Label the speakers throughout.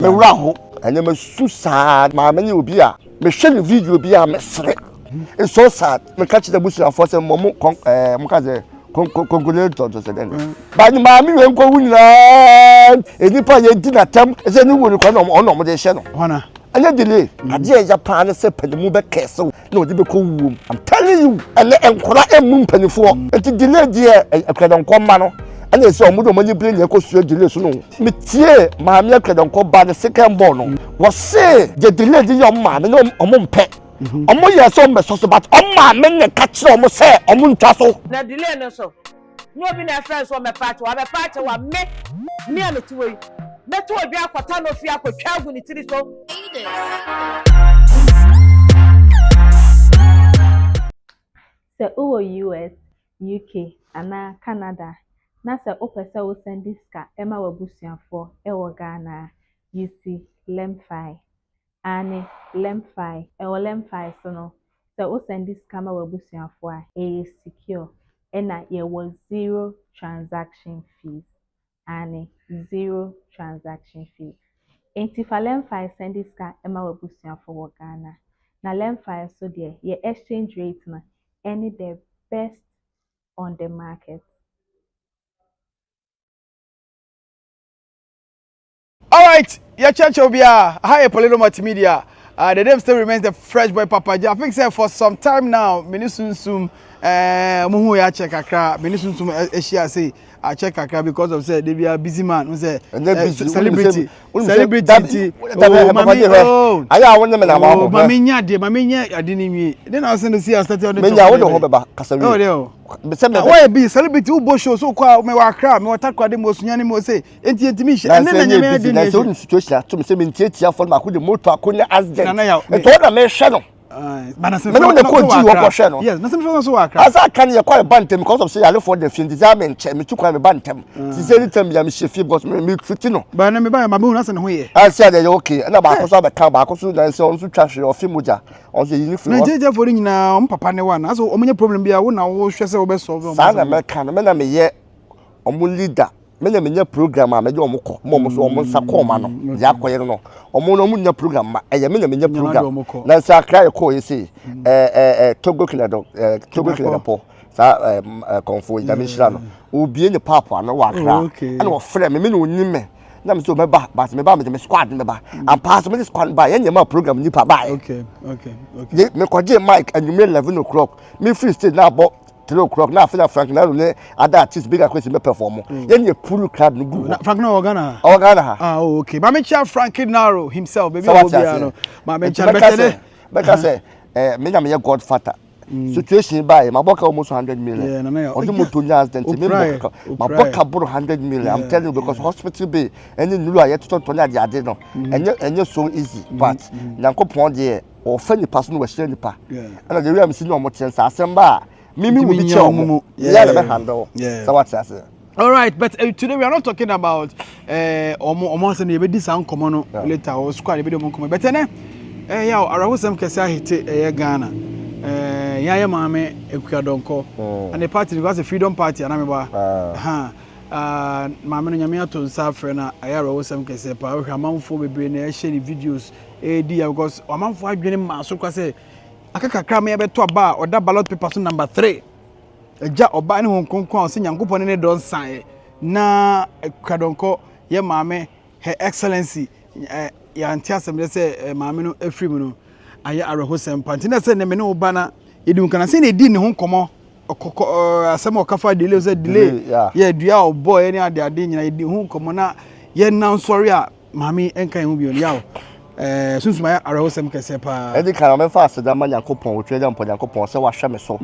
Speaker 1: Me werɛ aho ɛnɛ masu saa maame ne obi a mehwɛ ne video bi a mesere it's so sad meka kyerɛ abusuafoɔ sɛ mmɔ mo kɔn ɛɛ mo ka sɛ kɔnkɔnkolentɔ nso sɛ dɛn ba ne maame wei nkɔwu nyinaa nnipa a yɛdi n'atɛm sɛ ne wuo no kwan na ɔno ɔmo de hyɛ no ɛnyɛ delay adeɛ a ɛyɛ paa ne sɛ panimu bɛkɛse na ɔde bɛkɔ wuo mu I'm telling you ɛnɛ nkora ɛmmu mpanimfoɔ nti delay deɛ akuradɔnkɔ mma no ɛna ɛsɛ ɔmo de ɔmo ani bere nea ɛkɔ sua delay so no metie maame akuradɔnkɔ ba ne second born no wɔse deɛ delay de yɛ ɔmo maame ne ɔmo mpɛ ɔmo yɛ sɛ ɔmo bɛsɔ so but ɔmo maame ne ka kyerɛ ɔmo sɛ ɔmo ntwa so.
Speaker 2: Na delay no so na obi na ɛfrɛ nso ɔmɛpa akyɛw abɛpa akyɛw a me me a mete wɔ yi mɛto odwa akɔta no ofie akɔtwa agu ne tiri so.
Speaker 3: Sɛ wowɔ US, UK anaa Canada na sɛ wopɛ sɛ wo sɛnde sika ma w'abusuafoɔ wɔ Ghana a, use Lemfi. Aane, Lemfi. Ɛwɔ Lemfi so no, sɛ wo sɛnde sika ma w'abusuafoɔ a, ɛyɛ secure ɛna yɛwɔ zero transaction fees. Aane, zero transaction fees. Enti fa Lemfi sɛnde sika ma w'abusuafoɔ wɔ Ghana. Na Lemfi so deɛ, yɛ exchange rate no ɛne the best on the market.
Speaker 4: Alright, yɛkyerɛkyerɛ obiara. Aha yɛ Polino Multimedia. The name still remains the Fresh Boy Papa J. I think say for some time now, me ne sunsum eh mo hu ya check kakra, me ne sunsum ahyia say I check kakra because of say they be a busy man, no say celebrity, celebrity nti. Oh, mami, oh.
Speaker 1: Aya wo ne me na ma ho.
Speaker 4: Oh, mami nya de, mami nya ade ne nwie. Then I send to see I started on the
Speaker 1: top. Me nya wo de ho beba kasa wie.
Speaker 4: Oh, de oh. Wɔyɛ bi celebrity wo bɔ show so kɔ a me wɔ Accra, me wɔ Takoradi, me wɔ Sunyani, me wɔ say Enti yɛntumi nhyɛ. Ɛnɛ na nyame adi
Speaker 1: ne ɛhyɛ. Na situation ato me sɛ mentiatia fɔ no baako de moto ako ne accident. Nti ɔna mehwɛ no. Mene wo na kɔ gyi wɔ kɔhwɛ no.
Speaker 4: Yes, na sɛ mehwɛ so wɔ akra.
Speaker 1: Asa aka no yɛkɔ ɛba ntɛm because of sɛ yarefoɔ da fie nti sɛ menkyɛ metu kwan meba ntɛm. Ti sɛ anytime bia mehyɛ fie because me treat no.
Speaker 4: Ba na meba ma mehu na sɛ ne ho yɛ.
Speaker 1: Ase adeɛ yɛ okay. Ɛna baako so abɛka baako so na sɛ ɔno nso twa hwee ɔfe mogya. Ɔno nso yɛyi ne firi
Speaker 4: hɔ. Na gyegyefoɔ no nyinaa ɔmo papa ne wa na asɛ ɔmo nyɛ problem bia wo na wohwɛ sɛ wobɛ solve ɔmo.
Speaker 1: Saa na mɛka no me na meyɛ ɔmo leader. Me na menya program a mede wɔn kɔ ma wɔn so wɔn nsa kɔ wɔn ano mm, deɛ akɔyɛ no no wɔn no wɔn nya program ma ɛyɛ me na menya program na nsa akra yɛ kɔɔ yɛ sei mm. ɛɛ ɛɛ togo kinadɔ ɛɛ togo kinadɔpɔ saa ɛɛ ɛɛ kɔnfo yi nyame nhyira no obie ne paapɔ ano wɔ akra oh, ɛna ɔfrɛ me me na onim me na me sɛ mɛba but meba mede me squad mɛba mm. ampa so mede squad ba yɛn nyɛma program nipa ba yɛ mekɔgye mic anwummerɛ 11 o'clock me free stage na abɔ 3 o'clock na afei na Frank Naro ne other artists big akwesi bɛ perform mm. Yɛn yɛ puru crowd no gu hɔ.
Speaker 4: Frank Naro wɔ Ghana ha.
Speaker 1: Ɔwɔ Ghana ha.
Speaker 4: Ah oh, okay maame kyia Frank Naro himself baby ɔwɔ biara no maame kyia no bɛtɛ ne.
Speaker 1: Bɛka sɛ ɛɛ me na meyɛ godfather. Mm. Situation baa yɛ mabɔ ka almost 100 million. Ɔde moto nya accident mi mbɔ ka mabɔ ka boro 100 million. I'm telling you because hospital bill ɛne nnuru a yɛtotɔtɔ ne ade ade no ɛnyɛ ɛnyɛ so easy mm. But Nyankopɔn deɛ ɔfɛ nipa so na wɔahyira nipa ɛna deɛ wia mi si ne ɔmo kyɛn sɛ asɛm ba a mimi wo bi kyɛ ɔmo yɛ na bɛ handle sɛ wate ase.
Speaker 4: All right, but today we are not talking about ɔmo ɔmo asɛm yɛbɛdi saa nkɔmɔ no later or squad yɛbɛdi ɔmo nkɔmɔ but ɛnɛ ɛyɛ a awerɛhosɛm kɛse ahete ɛyɛ Ghana yɛn ayɛ maame Akua Donkor and the party because Freedom Party anamibɔ ha maame no Nyame ato nsa afrɛ na ɛyɛ awerɛhosɛm kɛse paa. Wohwɛ amanfoɔ bebree na ɛhyɛ ne videos ɛredi ya because amanfoɔ adwene maa so kwa sɛ aka kakra ma yɛbɛto aba a ɔda ballot paper so number 3 agya ɔbaa ne ho nkonkron a ɔsɛ Nyankopɔn ne ne dɔ nsaeɛ na Akua Donkor yɛ maame Her Excellency yɛante asɛm dɛ sɛ maame no afiri mu no ayɛ awerɛhosɛm pa nti na sɛ ne me ne wo ba na yɛdi ho kana sɛ na ɛdi ne ho nkɔmmɔ ɔkɔkɔ asɛm a ɔka fa delay sɛ delay yɛ dua a ɔbɔɔ ne ade ade nyina yɛdi ho nkɔmmɔ na yɛnam sɔre a maame nka yɛn ho bio no yaw sunsum ayɛ awerɛhosɛm kɛseɛ paa.
Speaker 1: Ɛdi kan mɛfa aseda ma Nyankopɔn otwa agya mpɔ Nyankopɔn sɛ wahwɛ me so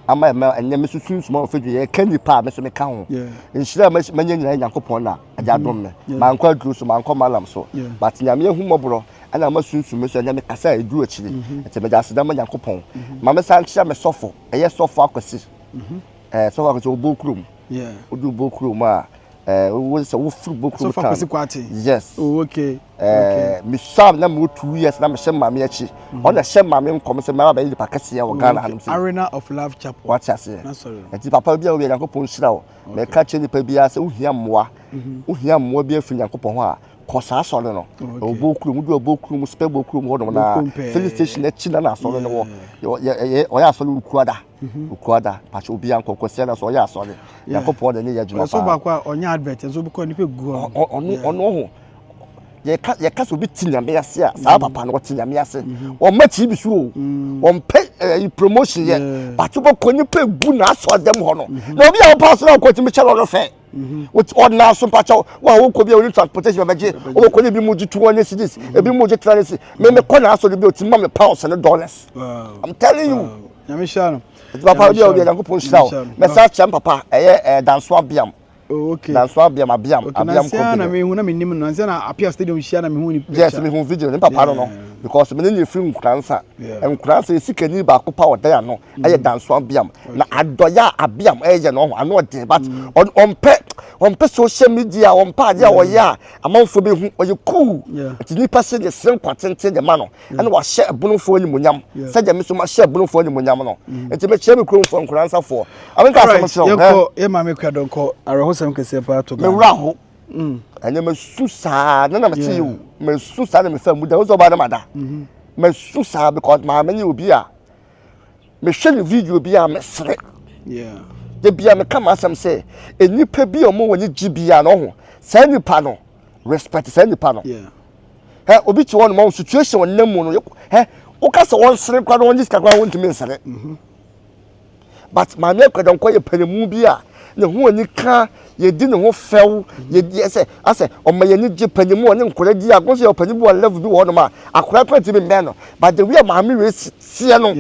Speaker 1: ama ɛmɛ ɛnyɛ me so sunsum a ɔfɛ dua yɛka nipa a me so meka ho nhyira a manya nyinaa Nyankopɔn na agya adom me mankɔ aduro so mankɔ malam so but Nyame ahu mmɔborɔ ɛna ama sunsum me so ɛnyɛ me kasa a ɛduru akyiri nti mede aseda ma Nyankopɔn ma me san kyerɛ me sɔfo ɛyɛ sɔfo Akwasi sɔfo Akwasi ɔbɔ kurom wodu bɔ kurom a wo sɛ wofiri bɔ kurom
Speaker 4: town. Sɔfo Akwasi.
Speaker 1: Yes.
Speaker 4: Oh, okay.
Speaker 1: Mesua na mewɔ 2 years na mehyɛ maame akyi ɔna hyɛ maame nkɔm sɛ mɛba bɛyɛ nipa kɛseɛ wɔ Ghana hanom
Speaker 4: sɛ Arena of Love Chapel.
Speaker 1: Wate aseɛ nti papa bi a woyɛ Nyankopɔn nhyira wo. Mɛka kyerɛ nipa biara sɛ wohia mmoa wohia mmoa bi afiri Nyankopɔn hɔ a Kɔ saa asɔre no. Ɛwɔ Bokurom, wodu Bokurom, spɛ Bokurom hɔ nom na filling station akyi na na asɔre no wɔ. Ɔyɛ asɔre Okuada. Mhm. Okuada, pakyɛ obi ankɔ Kwasiada so ɔyɛ asɔre. Nyankopɔn de ne yɛ adwuma paa.
Speaker 4: Ɔsɔ baako a ɔnyɛ advert nso bɛkɔ nipa gu hɔ.
Speaker 1: Ɔno ɔno ho. Yɛka yɛka sɛ obi te nyame ase a saa mm. papa no ɔte nyame ase. Mm-hmm. Ɔmma TV so o. Mm. Ɔmpɛ eh, promotion yɛ. But wobɛkɔ nipa gu n'asɔre dɛm hɔ no. Mm-hmm. Na obi a ɔpa asɔre a ɔkɔ tumi kyɛ no ɔno fɛ. Ɔnaa so mpakyɛw wo a wokɔ bi a wone transportation bɛgye wobɛkɔ ne ebi mu gye 200 cedis ebi mu gye 300 cedis me mekɔ na asɔre bi ɔtumi ma me pounds ne dollars. I'm telling you.
Speaker 4: Nyame hyira no.
Speaker 1: Nti papa bi a obi Nyankopɔn hyira wo. Mɛsa kyerɛ papa ɛyɛ eh, Danso Abiam.
Speaker 4: Oh, okay.
Speaker 1: Danso Abiam Abiam
Speaker 4: okay,
Speaker 1: Abiam
Speaker 4: company. Na mehu na menim no. Nansa na Apia Stadium hyia na mehu ni
Speaker 1: picture. Yes, mehu video ne papa no no. Because me ne ne firi Nkuransa. Nkuransa yɛ sikani baako pa ɔdan ano. Ɛyɛ Danso Abiam. Na adɔyɛ a Abiam ɛyɛ no ho ano ɔden but ɔmpɛ ɔmpɛ social media ɔmpɛ adeɛ a ɔyɛ a amanfoɔ bɛhu ɔyɛ cool. Nti nipa sɛ de sere nkwa tenten de ma no. Ɛna wahyɛ ɛbonofoɔ animuonyam sɛdeɛ me nso mahyɛ ɛbonofoɔ animuonyam no. Nti mekyerɛ me kuromfoɔ Nkuransafoɔ. Ame nka asɛm kyerɛ wo.
Speaker 4: Yɛnkɔ yɛ maame Kwadɔnkɔ awerɛhosɛm kɛseɛ paa to
Speaker 1: Ghana. Mewura ho. Ɛnɛ masu saa na na mete yi o masu saa na mefa mu da wosɛ ɔbaa na mada masu saa because maame ne obi a mehwɛ ne video bi a mesere da bi a meka m'asɛm sɛ nnipa bi a wɔn wɔ ne gye bi a na ɔho saa nipa no respect saa nipa no hɛ obi te hɔ nom situation wɔn nam mu no hɛ woka sɛ wɔn sere koraa na wɔn gye sika koraa wɔn ntumi nsere. But Maame Akua-Donkor yɛ panimu bi a ne ho ani ka, yɛdi ne ho fɛw, yɛdi ɛsɛ asɛ ɔma yɛn ani gye panimu ɔne nkwadaa di agorɔ sɛ yɛ ɔpanin bi wɔ level bi wɔ hɔnom a akwadaa koraa ntumi mmɛn no but the way a maame wei si teɛ no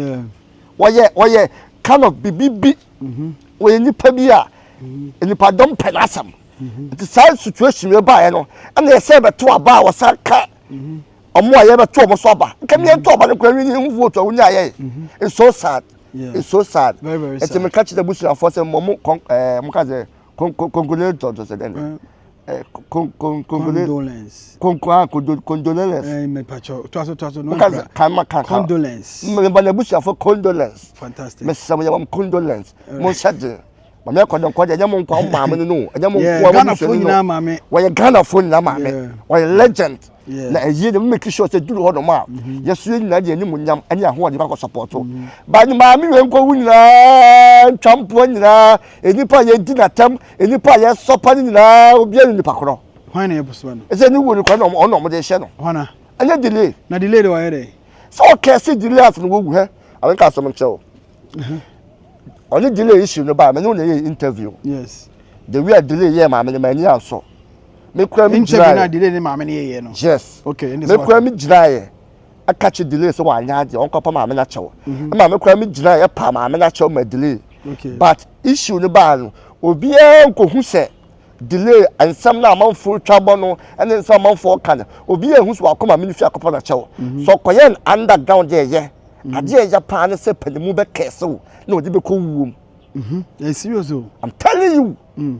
Speaker 1: wɔyɛ wɔyɛ kind of bibi bi mm-hmm. wɔyɛ nipa bi a mm-hmm. nipadɔm pɛ n'asɛm mm-hmm. nti saa situation wei baeɛ no ɛna yɛsɛ bɛto aba a wɔsan ka ɔmo a yɛbɛto ɔmo so aba nka mi yɛnto aba no koraa wi ne ho vote a wonya yɛ it's so sad. It's so sad.
Speaker 4: Very very sad.
Speaker 1: Ɛti mi ka kyerɛ busuafoɔ sɛ mo mo kɔn ɛɛ mo ka sɛ kon kon kongole tɔtɔ sɛ dɛn. Ɛɛ kon kon kongole.
Speaker 4: Condolence.
Speaker 1: Kon kon ah kondo condolence.
Speaker 4: Ɛɛ mɛ patsɔ toaso toaso.
Speaker 1: Mo ka sɛ kan ma kan
Speaker 4: kan. Condolence.
Speaker 1: Mɛ ba na busuafoɔ condolence.
Speaker 4: Fantastic.
Speaker 1: Mɛ sɛ mo yɛ wɔn condolence. Mo nhyɛ den. Maame akɔdɔ nkɔ deɛ ɛnyɛ mo nkoa mo maame no no ɛnyɛ mo nkoa mo busuani no. Wɔyɛ Ghanafoɔ nyinaa maame. Wɔyɛ legend. Na ɛyie de mo make sure sɛ duru hɔ nom a mhm. yɛso yɛ nyinaa de anim nyam ne ahoɔden bakɔ support mhm. ba ne maame wei nkɔ wo nyinaa ntwa mpoa nyinaa nnipa a yɛdi n'atam nnipa a yɛsɔpa no nyinaa obiara ne nipa korɔ.
Speaker 4: Hwan na yɛbɔsoa
Speaker 1: no? Ɛsɛ ne wuo no kora na ɔno ɔmo de hyɛ no.
Speaker 4: Hwana?
Speaker 1: Ɛnyɛ delay.
Speaker 4: Na delay de wayɛ dɛ?
Speaker 1: Sɛ ɔkɛse delay ase no wɔwu hɛ ame nka asɛm nkyerɛ wo. Mhm. Ɔne delay issue no baa me ne wo na yɛ interview.
Speaker 4: Yes.
Speaker 1: The way a delay yɛ maame no m'ani ansɔ. Me kura mi gyina
Speaker 4: yɛ. Interview na delay ne maame no yɛ no.
Speaker 1: Yes.
Speaker 4: Okay.
Speaker 1: Me kura mi gyina yɛ. Aka kye delay sɛ wanyɛ adeɛ ɔnkɔ pa maame no akyɛw. Mhm. Ɛma me kura mi gyina yɛ pa maame no akyɛw ma delay.
Speaker 4: Okay.
Speaker 1: But issue no baa no obiara nkohu sɛ delay nsɛm na amanfoɔ twa bɔ no ɛne nsɛm amanfoɔ ka no obiara ehu sɛ wakɔ maame no fi akɔpa no akyɛw. Mhm. So ɔkɔyɛ no underground deɛ yɛ. Mhm. Adeɛ ɛyɛ paa ne sɛ panimu bɛkɛse wo na ɔde bɛkɔ wuom.
Speaker 4: Ɛyɛ serious o.
Speaker 1: I'm telling you. Mm.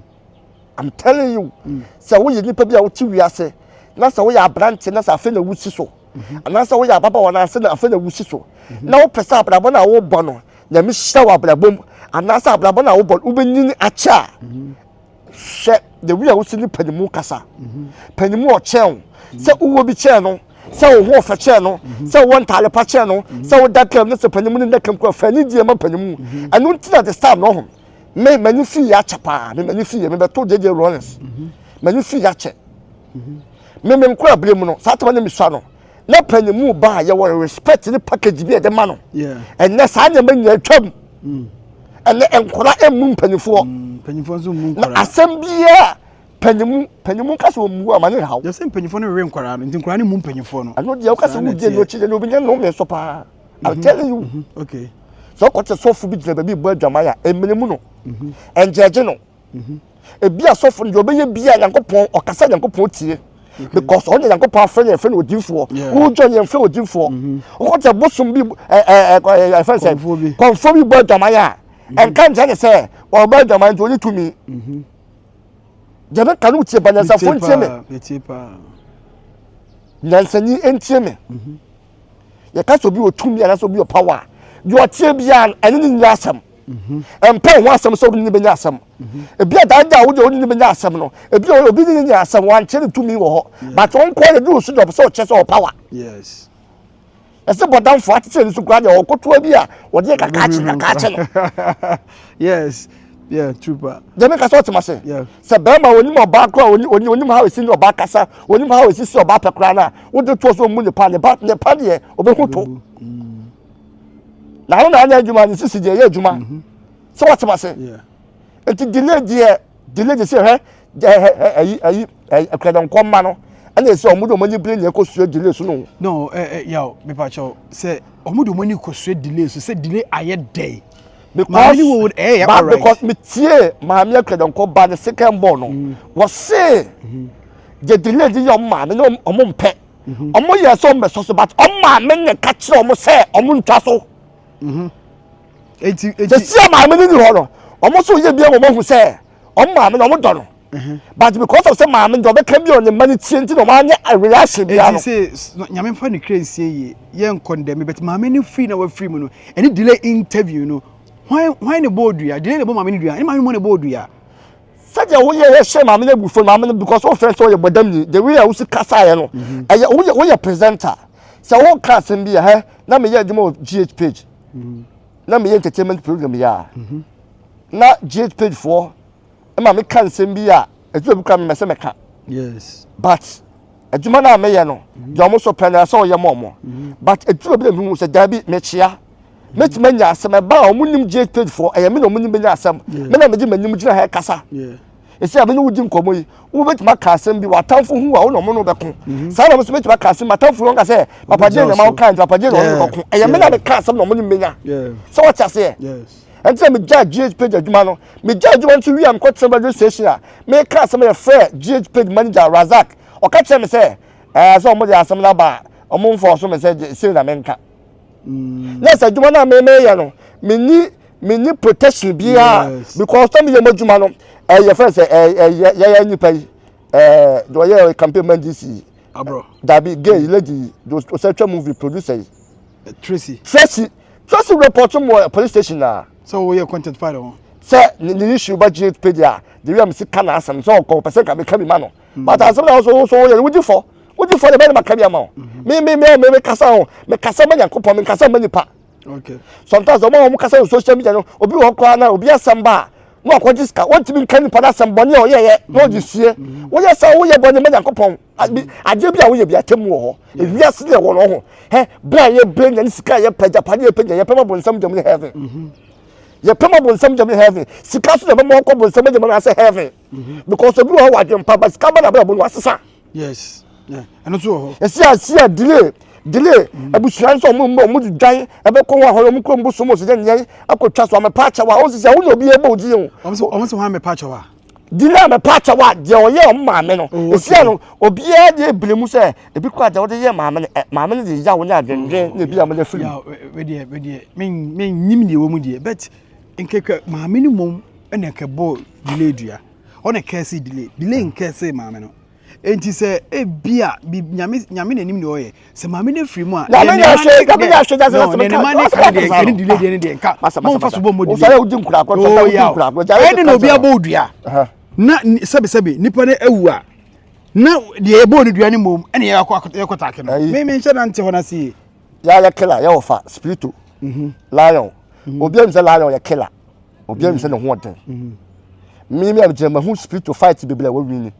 Speaker 1: I'm telling you. Mm. Sɛ woyɛ nipa bi a wote wiase na sɛ woyɛ aberante na sɛ afei na wusi so mm-hmm. anaasɛ woyɛ ababaawa na afei na afei na wusi so mm-hmm. na wopɛ sɛ abrabɔ na wobɔ no nyame hyira wɔ abrabɔ mu anaasɛ abrabɔ na wobɔ no wobɛnyini akyɛ a mm-hmm. hwɛ the way a wosi ne panimu kasa panimu ɔkyɛn wo sɛ wowɔ bi kyɛn no sɛ wo ho ɔfɛ kyɛn no sɛ wowɔ ntaade pa kyɛn no sɛ woda kam ne sɛ panimu ne nda kam kura fɛ ne die ma panimu ɛno nti na the star no ho Me m'ani fi yɛ akyɛ paa me m'ani fi yɛ mebɛto JJ Rawlings m'ani fi yɛ akyɛ me me nkɔ abere mu no saa tɛmɛ ne mesua no na panyin ba a yɛwɔ respect ne package bi a yɛde ma no ɛnɛ saa nneɛma nyinaa atwam mm. ɛnɛ nkora emu mpanyinfoɔ
Speaker 4: mm, mpanyinfoɔ nso mu
Speaker 1: nkora na asɛm biara panyin panyin nkasa wɔn mu ama ne haw
Speaker 4: yɛsɛ mpanyinfoɔ no wewe nkora no nti nkora no mu mpanyinfoɔ no
Speaker 1: ɛno deɛ wokasa wo die no akyi deɛ obi nyɛ nnome so paa I'm mhm. telling you. Mm
Speaker 4: -hmm. Okay.
Speaker 1: Sɛ ɔkɔte sɔfo bi gyina baabi bɔ adwaman a, emene mu no. Ɛngyɛgye no. Ebi asɔfo no deɛ ɔbɛyɛ bi a Nyankopɔn ɔkasa Nyankopɔn tie. Because ɔno Nyankopɔn afrɛ no yɛfrɛ no odinfoɔ. Wodwa no yɛmfrɛ odinfoɔ. Wokɔte bosom bi ɛɛ ɛɛ ɛfɛn sɛ kɔnfoɔ bi bɔ adwaman a, ɛnka nkyɛn ne sɛ ɔbɔ adwaman nti ɔne tumi. Deɛ meka no wotie ba nyansafoɔ ntie me. Nyansani ntie me. Yɛka sɛ obi wɔ tumi anaasɛ obi wɔ power a, deɛ ɔteɛ biara no, ɛne ne nyɛ asɛm. Ɛmpɛ wo ho asɛm sɛ obi ne no bɛnya asɛm. Ebi a daa da a wode wo ne no bɛnya asɛm no, ebi a obi ne no nya asɛm, wankyerɛ ne tumi wɔ hɔ. But ɔnkɔ yɛ duru so deɛ ɔpɛ sɛ ɔkyerɛ sɛ ɔwɔ power.
Speaker 4: Yes.
Speaker 1: Ɛsɛ bɔdamfo akyekyere ne so koraa deɛ ɔkotoa bi a wɔde yɛ kakaakye kakaakye
Speaker 4: no. Yes. Yeah, true pa.
Speaker 1: Deɛ meka sɛ ɔtem ase. Sɛ bɛrima onim ɔbaa koraa onim onim how esi ne ɔbaa kasa, onim how esi si ɔbaa pɛ koraa na wode toɔ so ɔmu ne pa ne ba ne pa deɛ ɔbɛhu to. Na ano na anyɛ adwuma ne sisi deɛ ɛyɛ adwuma. Mhm. Sɛ wɔtem ase. Nti delay deɛ delay deɛ sɛ hwɛ ɛyi ɛyi ɛkura mma no ɛna ɛsɛ ɔmo de ɔmo ani bere na ɛkɔ sua delay so no.
Speaker 4: No ɛ ɛ yaw mepa kyɛw sɛ ɔmo de ɔmo ani kɔ sua delay so sɛ delay ayɛ dɛn.
Speaker 1: Because ba because me tie maame akura ba ne second born no mm. wɔse mm-hmm. the delay de yɛ ɔmo maame ne ɔmo mpɛ mm-hmm. ɔmo yɛ sɛ ɔmo bɛsɔ so but ɔmo maame ne ka kyerɛ ɔmo sɛ ɔmo ntwa so.
Speaker 4: Mm-hmm.
Speaker 1: Eti eti sɛ si a maame no ni hɔ no ɔmo nso yɛ bi a wɔn ahu sɛ ɔmo maame no ɔmo dɔ no mhm. but because of sɛ maame no ɔbɛka bi a ɔne mma no tie nti na ɔmo anyɛ reaction biara no.
Speaker 4: Eti sɛ nyame nfa ne kra nsie yie yɛ nkɔ ndɛm but maame no firi na wafiri mu no ɛne delay interview no hwan hwan ne bɔɔ dua delay ne bɔ maame no dua ɛne maame no ne bɔɔ dua.
Speaker 1: Sɛdeɛ woyɛ yɛ hyɛ maame no abufuo no maame no because wofrɛ sɛ ɔyɛ bɔdamni the way a wosi kasaeɛ no mhm. ɛyɛ woyɛ woyɛ presenter sɛ woka asɛm bi a hɛ na meyɛ adwuma wɔ GH page. Mhm. Na meyɛ entertainment program yi a na GH page foɔ ma meka nsɛm bi a ɛduru bi koraa memmɛ sɛ mɛka.
Speaker 4: Yes.
Speaker 1: But adwuma no a meyɛ no mhm. deɛ ɔmo so pɛ no sɛ ɔyɛ ma ɔmo. Mhm. But ɛduru bi na mehu sɛ daabi mekyea. Mɛtumi anya asɛm ɛba a ɔmo nim GH page foɔ ɛyɛ me na ɔmo nim bɛnya asɛm. Me na megye m'anim gyina ha kasa. Esi a me ne wo di nkɔmmɔ yi, wobɛtumi aka asɛm bi, w'atamfo hu a wo na ɔmo ne wo bɛko. Mhm. Saa na ɔmo nso bɛtumi aka asɛm, m'atamfo wɔn ka sɛ, Papa Jane na ma woka nti, Papa Jane na ɔmo ne bɛko. Ɛyɛ me na meka asɛm na ɔmo ne mmenya. Sɛ wɔte aseɛ? Ɛnti na megyaa GH page adwuma no. Megyaa adwuma nso wie a mekɔtena radio station a, meka asɛm a yɛfrɛ GH page manager Razak. Ɔka kyerɛ me sɛ, ɛɛ sɛ ɔmo de asɛm no aba a, ɔmo mfɔɔso me sɛ sei na menka. Mm. Na sɛ adwuma no a memeyɛ no, menni menni protection biara because sɛ meyɛ mo adwuma no ɛyɛ fɛn sɛ ɛyɛ yɛyɛ nipa yi ɛɛ deɛ ɔyɛ campaign man dc yi dabi gay lady yi deɛ ɔsɛ twa movie producer yi.
Speaker 4: Eh, Tracy.
Speaker 1: Tracy Tracy report mu wɔ police station na.
Speaker 4: sɛ wɔyɛ content file ho.
Speaker 1: sɛ ne ne issue ba gye page a de wi a mesi ka na asɛm sɛ ɔkɔ pɛ sɛ nka meka bi ma no mm. but asɛm na ɔso so wɔyɛ wodi fɔ wodi fɔ de bɛyɛ ne ma ka bi ama o mm-hmm. me me me me kasa ho me kasa ma nyankopɔn me kasa ma nipa.
Speaker 4: Okay.
Speaker 1: Sometimes ɔmo a ɔmo kasa wɔ social media no obi wɔ hɔ koraa na obi asɛm ba a na wakɔgye sika wɔntumi nka nipa no asɛm bɔne a ɔyɛyɛ na ɔde sie mm-hmm. woyɛ sɛ woyɛ bɔne ma nyankopɔn adeɛ bi a woyɛ bi atɛmu wɔ hɔ ewiase deɛ wɔ no ho hɛ bere a yɛbrɛ nya ne sika a yɛpɛ agyapade yɛpɛ nya yɛpɛ ma bonsam gyam ne heaven mm-hmm. yɛpɛ ma bonsam gyam ne heaven sika so na ɛbɛma ɔkɔ bonsam gyam no asɛ heaven mm-hmm. because obi wɔ hɔ wɔ adwempa ba sika ba na abɛrɛ bɔ no wasesa
Speaker 4: Yes. Yeah. Ɛno nso wɔ hɔ.
Speaker 1: Ɛsi ase a delay delay mm. abusua nso ɔmo mbɔ ɔmo de dwan ɛbɛkɔ ho ahɔrɔ ɔmo kurom bosom ɔsɛ dɛ nyɛ akɔtwa so amɛpa akyɛw a ɔsɛ sɛ ɔmo na obi ɛbɔ odi o.
Speaker 4: Ɔmo sɛ ɔmo sɛ wɔn amɛpa akyɛw a.
Speaker 1: Delay amɛpa akyɛw a deɛ ɔyɛ ɔmo maame no oh, esi ano obiara deɛ ebile mu sɛ ebi kɔ adeɛ ɔde yɛ maame no ɛ maame no de yaw ne adwendwen na ebi a ɔmo de firi mu.
Speaker 4: Yaw wedeɛ wedeɛ men men nyim deɛ wɔ mu deɛ but nkekɛ maame no mom ɛna nkɛbɔ delay dua. Ɔna kɛse delay delay nkɛse maame no enti sɛ ebia bi nyame nyame n'anim na ɔyɛ sɛ maame no afiri mu a
Speaker 1: nyame nyɛ hwɛ nyame nyɛ hwɛ gyasɛ
Speaker 4: sɛ meka ne ma ne ka deɛ nkɛne delay deɛ ne deɛ nka momfa so bɔ mmɔ delay
Speaker 1: wosɔre wodi nkura akɔ sɛ wodi nkura akɔ
Speaker 4: ɛne na obi abɔ odua na sɛbe sɛbe nipa no awu a na deɛ yɛbɔɔ no dua no mmom ɛne yɛkɔ yɛkɔ taake no me me nhyɛ da nte hɔ no ase yie
Speaker 1: yɛayɛ killer yɛwɔ fa spirito lion obi anim sɛ lion yɛ killer obiara nim sɛ ne ho ɔden me me gyina mahu spiritual fight bebree a wɔwini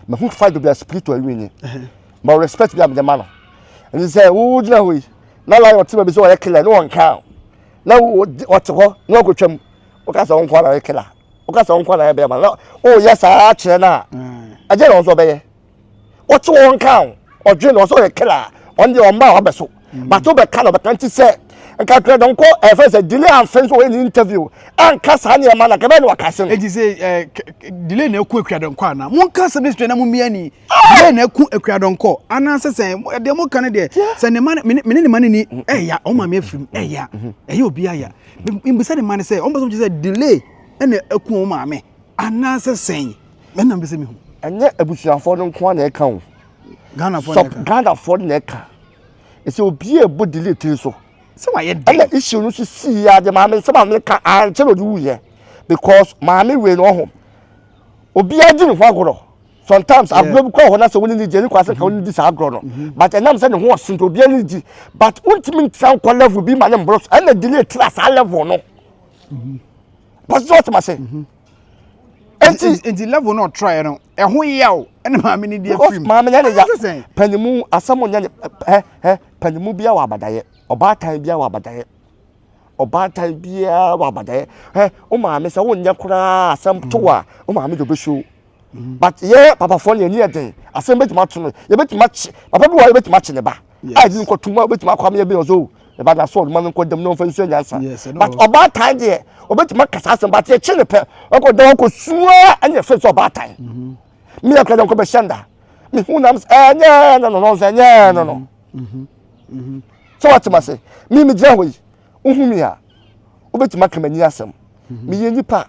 Speaker 1: mahu fight bebree a spiritual wini ma respect bi a mede ma no ɛne sɛ wo gyina hɔ yi na lion te baabi sɛ ɔyɛ killer ne wɔnka na ɔte hɔ na wakɔtwam woka sɛ wo nkoa na ɔyɛ killer woka sɛ wo nkoa na ɔyɛ bɛrima na woyɛ saa kyerɛ no a ɛgye na ɔnso ɔbɛyɛ Ɔte wɔn nka o, ɔdwen na ɔsɛ ɔyɛ killer a, ɔno deɛ ɔmma a wabɛ so. Mm. But wobɛka na ɔbɛka nti sɛ nka kura dɔnkɔ ɛfɛ eh, sɛ delay amfɛ nso ɔyɛ ne interview anka saa nneɛma na kɛbɛn na waka se no.
Speaker 4: Eti sɛ ɛɛ delay na ɛku akua dɔnkɔ ana? Monka sɛ ne sɛ na mo mmea ni. Delay na ɛku akua dɔnkɔ anaasɛ sɛ deɛ mo ka no deɛ sɛ ne ma ne ne ne ma ne ni ɛya ɔmo maame afirim ɛya ɛyɛ obi aya. Mbisa ne ma ne sɛ ɔmo bɛ sɛ sɛ delay ɛna ɛku ɔmo maame anaasɛ sɛn. Ɛna mpɛ sɛ mehu.
Speaker 1: Ɛnyɛ abusuafoɔ no nko ara na ɛka o.
Speaker 4: Ghanafoɔ na ɛka.
Speaker 1: Ghanafoɔ na ɛka. Ɛsɛ obi a ɛbɔ delay tiri so.
Speaker 4: Sɛ wayɛ dɛn?
Speaker 1: Ɛna issue no nso sii yɛ ade maame nsɛm a maame ka ankyɛ na ɔde wuyɛ because maame wei no ɔho obiara di ne ho agorɔ sometimes agorɔ bi kɔ hɔ na sɛ wɔne ne gye ne kɔ asɛ ka wɔne di saa agorɔ no mm-hmm. But ɛnam sɛ ne ho ɔsen nti obiara ne di but wontumi ntra nkɔ level bi ma ne mboro so ɛna delay tra saa level no but sɛ ɔtema sɛ
Speaker 4: nti nti level no ɔtraeɛ no ɛho yaw ɛna maame ne di afiri mu
Speaker 1: maame ne ya panimu asɛm nyɛ ne ɛ ɛ panimu bi wɔ abadayɛ ɔbaatan bi wɔ abadayɛ ɔbaatan biara wɔ abadayɛ ɛ wo maame sɛ wonyɛ koraa asɛm to a wo maame de ɔbɛsuo. But yɛ papafoɔ no yɛn ani yɛ den asɛm bɛtumi ato no yɛbɛtumi akye papa bi wɔ hɔ yɛbɛtumi akye ne ba a yɛde no kɔto mu a wobɛtumi akɔ ameyɛ bi ɔsɛ o ne ba naso ɔdoma no nkɔ dam na ɔmfa nsua nyansa but ɔbaatan deɛ ɔbɛtumi aka saa asɛm but yɛkye ne pɛ ɔkɔ da ɔkɔ sua ɛne yɛfrɛ sɛ ɔbaatan mm-hmm. me akora dɛ nkɔ bɛhyɛ nda mehu nam sɛ ɛnyɛ no no no sɛ ɛnyɛ no no mm-hmm. Mm-hmm. sɛ woatem ase me megyina hɔ yi wohu me a wobɛtumi aka m'ani asɛm meyɛ nipa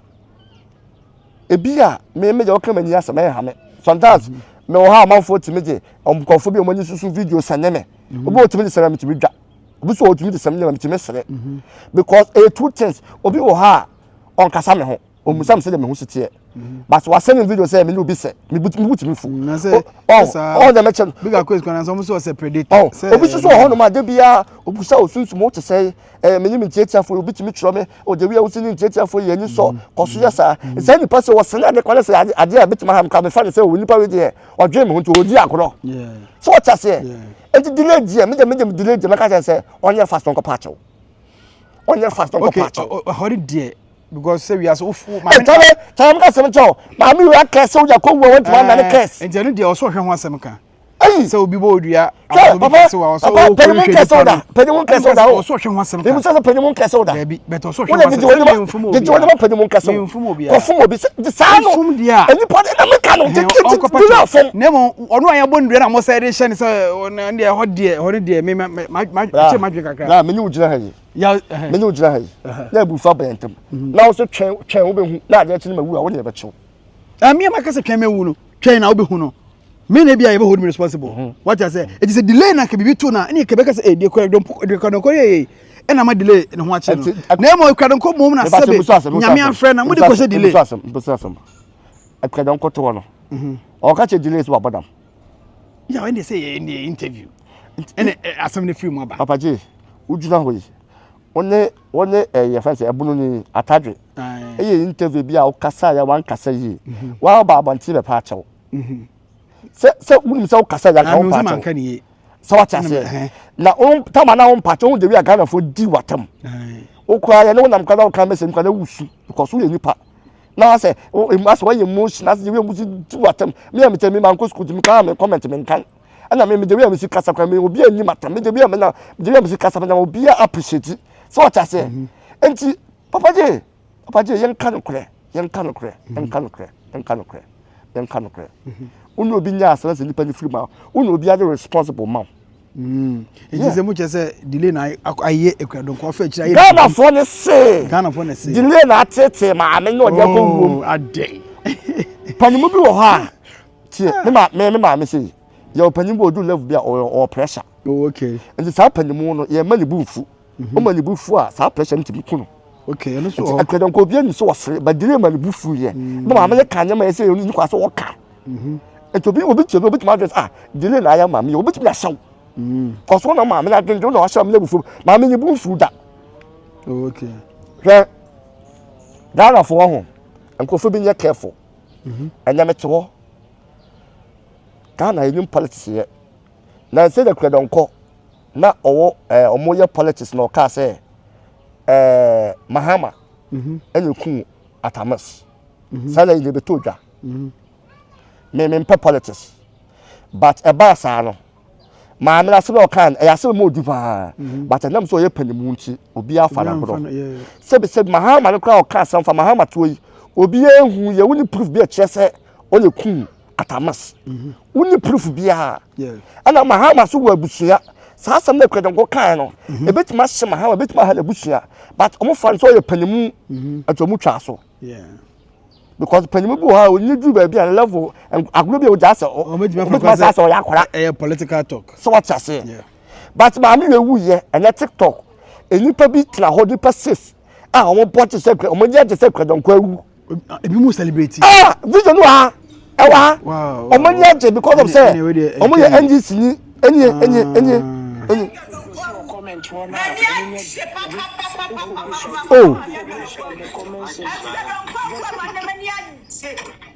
Speaker 1: Ebi a me me deɛ ɔka m'ani asɛm ɛnha me. Sometimes me wɔ hɔ a amanfoɔ tumi de nkurɔfoɔ bi a wɔn ani susu video sɛne me. Mhm. Obi wɔ tumi de sɛne me tumi dwa. Obi nso wɔ tumi de sɛne me tumi sere. Mhm. Because ɛyɛ two things. Obi wɔ hɔ a ɔnkasa me ho. Ɔmmusa me sɛdeɛ me ho si teɛ. Mhm. But wasɛne me video sɛ me ne obi sɛ me bu me bu tumi fu. Ɔn deɛ mɛkyɛ no.
Speaker 4: Big Akwes kwan sɛ ɔmo sɛ ɔsɛ predator.
Speaker 1: Obi nso so wɔ hɔ nom a de biara obusa osunsum wo te sɛ ɛɛ me ne me ntiatiafo yi obi tumi twerɛ me o de wia wosi ne ntiatiafo yi ani sɔ mm. kɔ so yɛ saa mm. saa nipa sɛ wɔsɛn ade kwan sɛ ade adeɛ a ebitumi ha me fa ne sɛ o nipa wei deɛ ɔdwen me ho nti ɔdi agorɔ sɛ ɔte aseɛ nti delay deɛ me deɛ me deɛ delay deɛ mɛka kyerɛ sɛ ɔnyɛ fast ɔnkɔ paakyɛw ɔnyɛ fast ɔnkɔ paakyɛw.
Speaker 4: Ɔhɔre deɛ because sɛ wiase wofu
Speaker 1: maame. Kyale kyale mo ka sɛm kyɛw maame wura kɛse wogya kɔ wua wɔn ntoma nane kɛse.
Speaker 4: Nti ɛno deɛ ɔsɔ ɔhwɛ ho asɛm ka. Sɛ obi bɔ odua anaasɛ obi kɛse wa ɔsɛ ɔwɔ kɔ nhwɛ nipa no
Speaker 1: panyin nkɛse wo da o
Speaker 4: ɔsɛ ɔhwɛ ho asɛm ka
Speaker 1: ebi sɛ panyin nkɛse wo da
Speaker 4: dabi bɛtɛ ɔsɛ ɔhwɛ ho asɛm sɛ mfom obi
Speaker 1: gyegye wɔn panyin nkɛse wo
Speaker 4: mfom obi
Speaker 1: kɔfom obi sɛ saa no
Speaker 4: mfom deɛ a
Speaker 1: nipa de na meka no gyegye gyegye afom
Speaker 4: na mmom ɔno a yɛbɔ nnua na mo sɛ de hyɛ ne sɛ ɔno deɛ ɛhɔ deɛ ɛhɔ no deɛ me ma ma ma kyɛ ma dwe kakra
Speaker 1: na me ne wo gyina ha yi me ne wo gyina ha yi na abufu aba yɛn ntam na wo so twɛn twɛn wobɛhu na adeɛ kye no ma wu a wo ne yɛbɛkyew
Speaker 4: Ɛmi a maka sɛ twɛn mɛwu no twɛn na wobɛhu no me na ebi a yɛbɛ hold me responsible mhm. wate asɛ eti sɛ delay na ka biribi to na ɛne kɛbɛka sɛ eh deɛ kura dɔnko deɛ kura dɔnko yɛ yɛ ɛna ma delay ne ho akyerɛ no na emu kura dɔnko mom na sɛbe nyame afrɛ na mo de kɔ sɛ delay.
Speaker 1: Mbusu asɛm kura dɔnko to hɔ no mhm. ɔka kyerɛ delay sɛ wabɔ dam.
Speaker 4: Yaw ɛne sɛ yɛ ɛne interview ɛne asɛm no firi mu aba.
Speaker 1: Papa J wogyina hɔ yi Wo ne wo ne ɛɛ eh, yɛfrɛ sɛ ɛbono ni atadwe. Ɛyɛ interview bi a wokasa yɛ wankasa yie. Mhm. Waba abɔnten bɛpa akyɛw. Mhm. Sɛ sɛ wonim sɛ wokasa yɛ anka wompa akyɛw. Sɛ wate aseɛ. Na wo tama na wompa akyɛw wo de wi a Ghanafoɔ di watam. Wo koraa yɛ ne wonam koraa na woka message koraa na wusu because woyɛ nipa. Na asɛ asɛ wɔyɛ emotion asɛ de wi a musu di watam. Me a metɛ me mankɔ sukuu nti me koraa me comment me nkan. Ɛna me mede wia mesi kasa kora me obi anim atam mede wia me na mede wia mesi kasa na obi a appreciate sɛ ɔte aseɛ mhm. nti papa gye papa gye yɛnka nokorɛ yɛnka nokorɛ mhm. yɛnka nokorɛ yɛnka nokorɛ yɛnka nokorɛ mhm. wo ne obi nya asɛm sɛ nipa no firi ma wo ne obi ade responsible ma wo
Speaker 4: mm. nti sɛ mokyɛ sɛ delay na ayɛ akuradɔnkɔ afɛ akyiri ayɛ
Speaker 1: Ghanafoɔ ne se
Speaker 4: Ghanafoɔ ne se
Speaker 1: delay na atetee maame ne ɔde akɔ wuom
Speaker 4: oh, adɛn
Speaker 1: panimu bi wɔ hɔ a Tie, me ma me me maame sei, yɛ ɔpanyin bi odu level bi a ɔwɔ ɔwɔ pressure.
Speaker 4: Oh, okay.
Speaker 1: Nti saa panyin no yɛ ma ne bu nfu. Mhm. Ɔma ne bu fu a saa pressure no tumi ku no.
Speaker 4: Okay, ɛno so.
Speaker 1: Nti akura nko obi ani so wɔsere, but delay ma ne bu fu yɛ. Mm. Na maame no ka nneɛma yɛ sɛ ɔno ni kwa sɛ ɔka. Mhm. Nti obi obi tie bi obi tumi adwene ah delay na ayɛ maame yɛ obi tumi ahyɛw. Mm. Kɔso na maame no adwene na wahyɛ maame no abufu. Maame ne bu nfu da.
Speaker 4: Oh, okay.
Speaker 1: Hwɛ Ghanafoɔ ho nkurɔfoɔ bi nyɛ careful. Ɛnɛ mete hɔ. Ghana yɛnim politics yɛ. Na nsɛ dɛ kura dɔnkɔ na ɔwɔ ɛɛ ɔmo yɛ politics na ɔkaa sɛ ɛɛ Mahama mhm. ɛna eku Atamas. Mhm. Saa na yɛ bɛtɔ dwa. Mhm. Me me mpɛ politics but ɛbaa saa no. Maame no asɛm a ɔkaa no, ɛyɛ asɛm a ɛmu ɔdu paa. Mhm. But ɛnam sɛ ɔyɛ panimu nti, obiara fa no agorɔ. Sɛbi sɛbi Mahama no koraa ɔka asɛm fa Mahama toɔ yi, obiara ehu yɛ wonni proof bi a ɛkyerɛ sɛ ɔna kum Atamas. Mhm. Wonni proof biara. Ɛna Mahama so wɔ abusua. Saa asɛm no Akuradɔnkɔ kae no, mhm. ebetumi ahyɛ Mahama, ebetumi aha n'abusua. But wɔn fa no sɛ ɔyɛ panimu, ɛti wɔn twa so. Because panimu bi wɔ hɔ a onye duru baabi a level agorɔ bi a ogya sɛ ɔbɛtumi asa sɛ ɔyɛ akora.
Speaker 4: Ɛyɛ political talk.
Speaker 1: Sɛ wate aseɛ. But maame wei wuyɛ ɛnɛ TikTok. Nnipa bi tena hɔ nipa six a wɔn bɔ te sɛ wɔn ani agye sɛ kwadɔnkɔ awu.
Speaker 4: Ebi mu celebrate.
Speaker 1: Ah video no wɔ ha ɛwɔ ha wɔn ani agye because of sɛ wɔn yɛ NDC ni ɛnie ɛnie ɛnie ɛnie. Oh.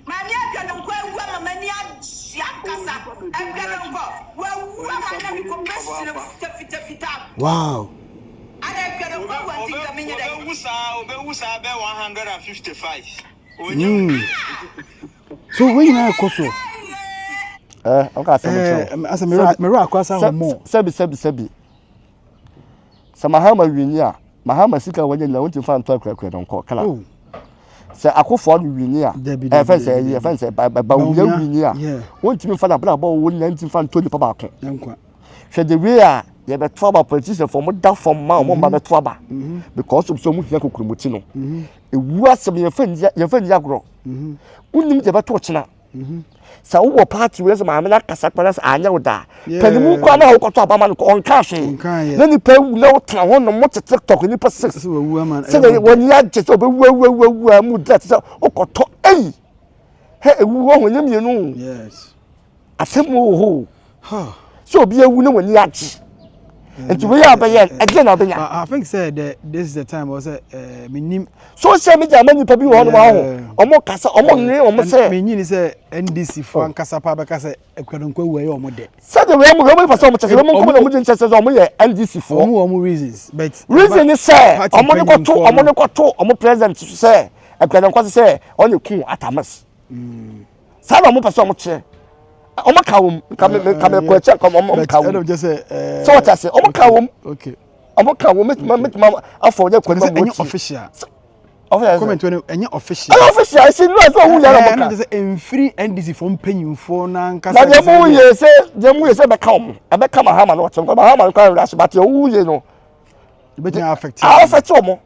Speaker 5: Maame Aduadonkɔ awu ama m'ani agye ankasa. Aduadonkɔ, wawu ama na me kɔpɛ hyerɛ fitafitafita.
Speaker 4: Wow.
Speaker 5: Ada Aduadonkɔ awu anti nka menyɛ dɛn?
Speaker 6: Obewu saa, obewu saa bɛ 155.
Speaker 4: Mm. So wei nyinaa ɛkɔ so.
Speaker 1: Eh, ɔka asɛm kyerɛ.
Speaker 4: Eh, asɛ mewura mewura akɔ asa hɔ mo.
Speaker 1: Sɛbi sɛbi sɛbi. Sɛ Mahama wini a, Mahama sika a wanya nyinaa wontumi fa ntɔ akurakura no nkɔ kala.
Speaker 4: Oh.
Speaker 1: Sɛ Akufo Addo wini a, ɛfɛn sɛ ɛyi ɛfɛn sɛ Bawumia wini a, wontumi fa n'abrabɔ a ɔwɔ nyinaa ntumi fa ntɔ nipa baako. Hwɛ the way a yɛbɛto aba politicians fo wɔn da fam ma wɔn mma mhm. bɛto aba mhm. because of sɛ wɔn hia kokuromoti no. Mhm. Ewu asɛm yɛnfɛ nni yɛnfɛ nni agorɔ. Wonim deɛ ɛbɛto ɔkyena. Sɛ wowɔ party wei sɛ maame no akasa kora sɛ anyɛ wo daa panimu koraa na wokɔtɔ aba ma no ɔnka hwee na nipa awu na wotena hɔ nom mote tiktok nipa six sɛdeɛ w'ani agye sɛ ɔbɛwu awu awu awu a mu da te sɛ wokɔtɔ ei hɛ ewu wɔ ho nyɛ mmienu asɛm wɔ hɔ sɛ obi awu na w'ani agye nti wei a bɛyɛ ɛdeɛ na ɔbɛnya.
Speaker 4: I think say the this is the time ɔsɛ ɛɛ menim.
Speaker 1: Social media ama nipa bi wɔ hɔ nom aho ɔmo kasa ɔmo nwe ɔmo sɛ.
Speaker 4: Menyi ni sɛ NDC fo ankasa pa bɛka sɛ Akuadonkɔ awu ɛyɛ ɔmo dɛ.
Speaker 1: Sɛdeɛ wei ɔmo wei ɔmo nipa sɛ ɔmo kyɛ sɛ ɔmo nkɔmɔ na ɔmo di nkyɛn sɛ ɔmo yɛ NDC foɔ.
Speaker 4: Ɔmo wɔ ɔmo reasons but.
Speaker 1: Reason ni sɛ ɔmo de kɔto ɔmo de kɔto ɔmo president so sɛ Akuadonkɔ sɛ ɔne kun Atamas. Saa na ɔmo pɛ sɛ ɔmo kyerɛ. Ɔmo ka wɔm nka me nka me kɔ akyɛ nka ɔmo ka wɔm. Sɛ wɔte ase ɔmo ka wɔm. Ɔmo ka wɔm mɛtuma mɛtuma afɔ ɔnyɛ kwan mu
Speaker 4: wɔti. Ɛnyɛ official. Comment wɛn ɛnyɛ official.
Speaker 1: Ɛnyɛ official ɛsi nua sɛ ɔwu yɛrɛ ɔmo ka.
Speaker 4: Ɛnyɛ sɛ nfiri NDC fo mpanyinfoɔ n'ankasa.
Speaker 1: Na deɛ mo yɛ sɛ deɛ mo yɛ sɛ ɛbɛka ɔmo ɛbɛka Mahama no ɔkyɛm kɔ Mahama no kɔ ayɛ ase but deɛ ɔwu yɛ no.
Speaker 4: Ebɛtumi affect.
Speaker 1: Affect ɔmo.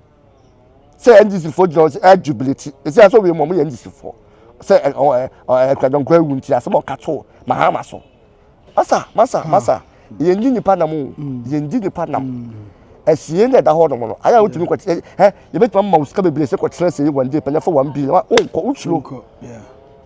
Speaker 1: Sɛ NDC foɔ gyina hɔ sɛ ɛjubilate esi asɛ ɔwɔ mu ɔmo yɛ NDC foɔ sɛ ɛ ɔ ɛ ɛkwadɔnkɔ awu nti asɛm ɔka to Mahama so. Masa masa hmm. masa yɛn di nipa nam o hmm. yɛn di nipa nam hmm. ɛsie na ɛda hɔ nom no ayɛ a wotumi kɔ ɛ yɛbɛtumi ama wo sika bebree sɛ kɔtena sie wɔn de pɛnyɛ fɔ wɔn bi wa wonkɔ wosuro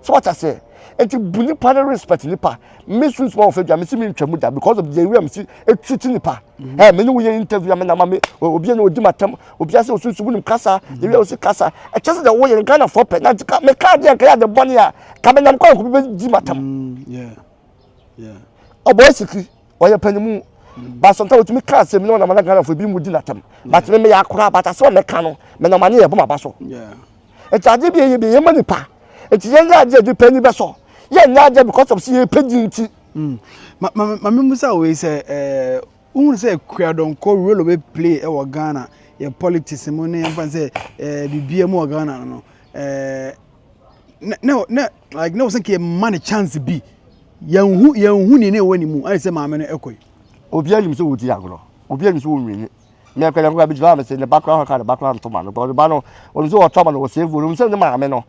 Speaker 1: so wata sɛ nti bu nipa no respect nipa me sunsun wɔn fɛ dwa me si mi ntwa mu da because of the way mi si etutu nipa ɛ me ne wo yɛ interview me na ma me obi na odi ma tɛm obi ase osunsun mu nim kasa the way osi kasa ɛkyɛ sɛ deɛ woyɛ Ghana fɔ pɛ na me kaa deɛ nka yɛ ade bɔne a ka me nam kwan ko bi bɛ di ma tɛm. Ɔbɔɔ sikiri, ɔyɛ panimu. But sometimes otumi ka asɛm na ɔnam na Ghanafoɔ ebi mu di n'atam. But me meyɛ akora but asɛm a mɛka no menam ano yɛ bɔ m'aba so. Nti adeɛ bi a yɛyɛ bi yɛma nipa. Nti yɛnyɛ adeɛ a nipa ani bɛsɔ. Yɛnyɛ adeɛ because of sɛ yɛpɛ di nti.
Speaker 4: Mm. Ma ma ma me musa wei sɛ eh wohunu sɛ Kuadɔnkɔ role ɔbɛ play wɔ Ghana yɛ politics mu ne yɛmfa sɛ eh bibia mu wɔ Ghana no eh na na na like na wɔsɛ nka yɛma no chance bi yɛnhu yɛnhu ne ne ɛwɔ ne mu ayɛ sɛ maame no ɛkɔ yi.
Speaker 1: Obiara nim sɛ wɔdi agorɔ obiara nim sɛ wɔnwini me akora nkora bi gyina hɔ sɛ ne ba koraa hɔ ka ne ba koraa ntoma no ne ba no ɔnim sɛ wɔtɔ ama no wɔ save ɔnim sɛ ne maame no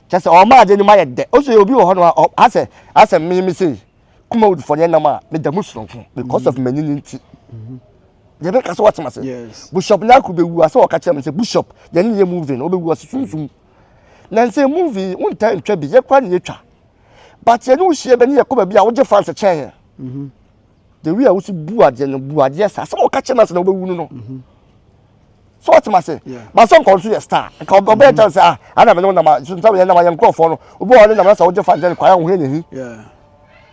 Speaker 1: kyɛ sɛ ɔma adeɛ no mu ayɛ dɛ ɔsɛ obi wɔ hɔ no asɛ asɛ me me sei kuma wodi fɔdeɛ nam a meda mu soronko because of m'ani no nti deɛ bɛka sɛ wɔtema sɛ bishop nyako bɛwu asɛ wɔka kyerɛ me sɛ bishop yɛne yɛ moving ɔbɛwu ɔsɛ sunsum Na nsɛ movie yi wontaa ntwa bi yɛ koraa na yɛtwa but yɛne wo hyia bɛ ne yɛkɔ baabi a wogye fans kyɛn yɛn mhm. the way a wosi bu adeɛ no bu adeɛ saa sɛ wɔka kyerɛ no ase na wobɛwu no no mhm. so wɔte ase ba sɛ nkɔ nso yɛ star nka ɔbɛyɛ kyɛn sɛ ah ana mene wo nam a so ntam yɛ nam a yɛ nkurɔfoɔ no obi wɔ hɔ ne nam na sɛ wogye fans kyɛn kwae a wo ho yɛ ne hi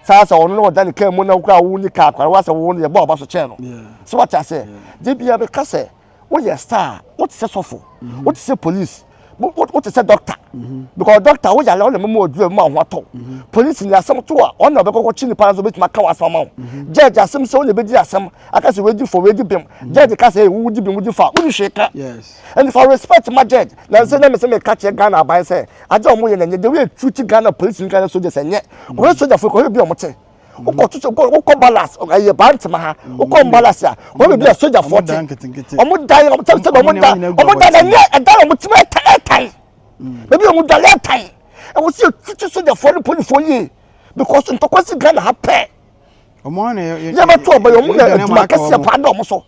Speaker 1: saa sɛ ɔno na ɔda ne kaa mu na wokura wo ne kaa kwae wa sɛ wo no yɛbɔ aba so kyɛn no so wɔte ase de bia bɛka sɛ Woyɛ star a, wote sɛ sɔfo, mhm. wote sɛ police, wote sɛ doctor. Mhm. Because doctor wo yare ɔna mɛmu ɔduru ɛmu ahoɔ atɔ. Mhm. Police ni asɛm to a ɔna ɔbɛkɔkɔ kyi nipa nso obetumi aka w'asɛm ama wo. Judge asɛm sɛ ɔna ebedi asɛm aka sɛ wadi fɔ wadi bem. Judge ka sɛ wodi bem wodi fa wodi hwee ka. And for respect ma judge na nsɛ na mesɛ meka kyerɛ Ghana aban sɛ agye ɔmo yɛ na nyɛ the way treat Ghana police ni Ghana soldiers ɛnyɛ. Kɔhwɛ soldier fo kɔhwɛ bi ɔmo te. Wokɔ to wokɔ balas ɛyɛ bantama ha wokɔ mbalas a wɔn baabi a sogyafoɔ te wɔn dan wɔn sɛ sɛ wɔn dan wɔn dan ɛnyɛ ɛdan wɔn ti ɛtan ɛtan baabi a wɔn dan ɛtan ɛwɔ sɛ yɛtutu sogyafoɔ ne polisifoɔ yie because ntɔkwa si Ghana ha pɛ. Yɛbɛto ɔba yi ɔmo na adwuma kɛseɛ paa da ɔmo so.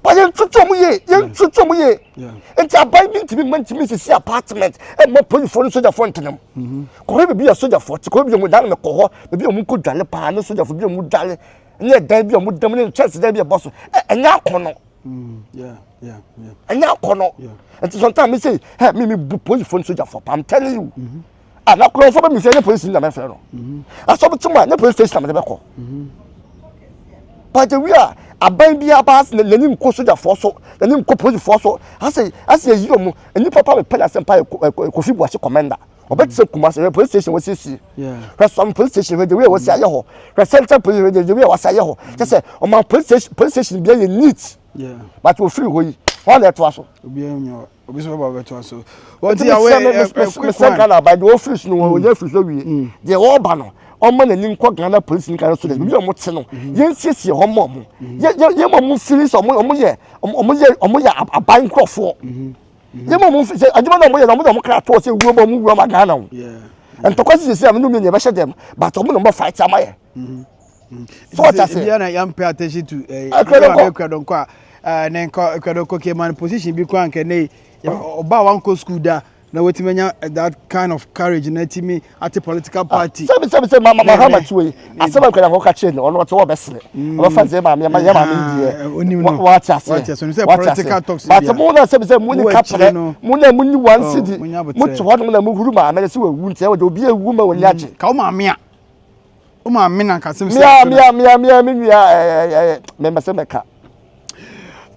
Speaker 1: Ba yɛn tutu ɔmo yie, yɛn tutu ɔmo yie. Nti aban bi ntumi mma ntumi nsisi apartment ɛmma polisifoɔ ne sogyafoɔ ntenam. Kɔhwɛ baabi a sogyafoɔ te, kɔhwɛ baabi a ɔmo dan no mekɔ hɔ, baabi a ɔmo kɔ dwale paa ne sogyafoɔ bi a ɔmo dwale ne ɛdan bi a ɔmo dam ne nkyɛnse dan bi a ɛbɔ so. Ɛnyɛ akɔnɔ. Ɛnyɛ akɔnɔ. Nti sometimes me say, hey, me me bu polisifoɔ ne sogyafoɔ paa, I'm telling you. Mm -hmm. Ah, na kurɔfoɔ bɛ mi fɛ ne polisi na mɛfrɛ no. Asɔ bi tum a ne police station na mɛde bɛkɔ. But the way a aban bi aba ase n'ani nkɔ sogyafoɔ so, n'ani nkɔ polisifoɔ so, asɛ asɛ yɛyi wɔn. Nnipa pa mepɛ n'asɛm pa yɛ Kofi Buakye commander. Ɔbɛte sɛ Kumasi hwɛ police station wɔsiesie. Hwɛ Sɔm police station hwɛ the way a wɔsi ayɛ hɔ. Hwɛ Central police hwɛ the way a wɔsi ayɛ hɔ. Kyɛ sɛ ɔman police station police station bi ayɛ neat. But ofiri hɔ yi, wɔn na ɛtoa so.
Speaker 4: Obi nso bɛba bɛtoa so.
Speaker 1: Wɔn ti awo ɛ ɛ quick one. Ghana aban deɛ ɔfiri so no wɔn wɔnyɛ firi so wie. Deɛ ɔreba no ɔma n'ani nkɔ Ghana polisi ne Ghana soldiers baabi a wɔn te no yɛn siesie hɔ ma wɔn. Yɛ yɛ yɛ ma wɔn firi sɛ wɔn wɔn yɛ wɔn yɛ wɔn yɛ aban nkorɔfoɔ. Yɛ ma wɔn firi sɛ adwuma na wɔn yɛ no wɔn de wɔn kra toɔ sɛ wuo ma wɔn wuo ama Ghana o. Ntɔkwa sisi sisi a mene mmienu yɛbɛhyɛ dɛm but wɔn na wɔn bɛ fight ama yɛ.
Speaker 4: So what I say? Ebia na yam pay attention to eh Akradɔnkɔ a eh ne nka Akradɔnkɔ ke man position bi kwan kɛ ne ɔba wankɔ school da na watumi anya that kind of courage na atumi ate political ah, party.
Speaker 1: Sɛbi sɛbi sɛ mama ma hama tiwe yi asɛm Akradɔnkɔ ka kyerɛ no ɔno ɔte hɔ ɔbɛsere ɔbɛfa sɛ maame yɛ maame deɛ wate aseɛ wate aseɛ but mo na sɛbi sɛ mo ni kaprɛ mo na mo ni one oh, cedi mo te hɔ nom na mo huru maame sɛ wawu nti ɛwɔ de obi ewu ma wɔn ani agye.
Speaker 4: Ka wo maame a wo maame na nka sɛm
Speaker 1: sɛ mea mea mea mea me nua ɛɛ ɛɛ mɛmɛ sɛ mɛka.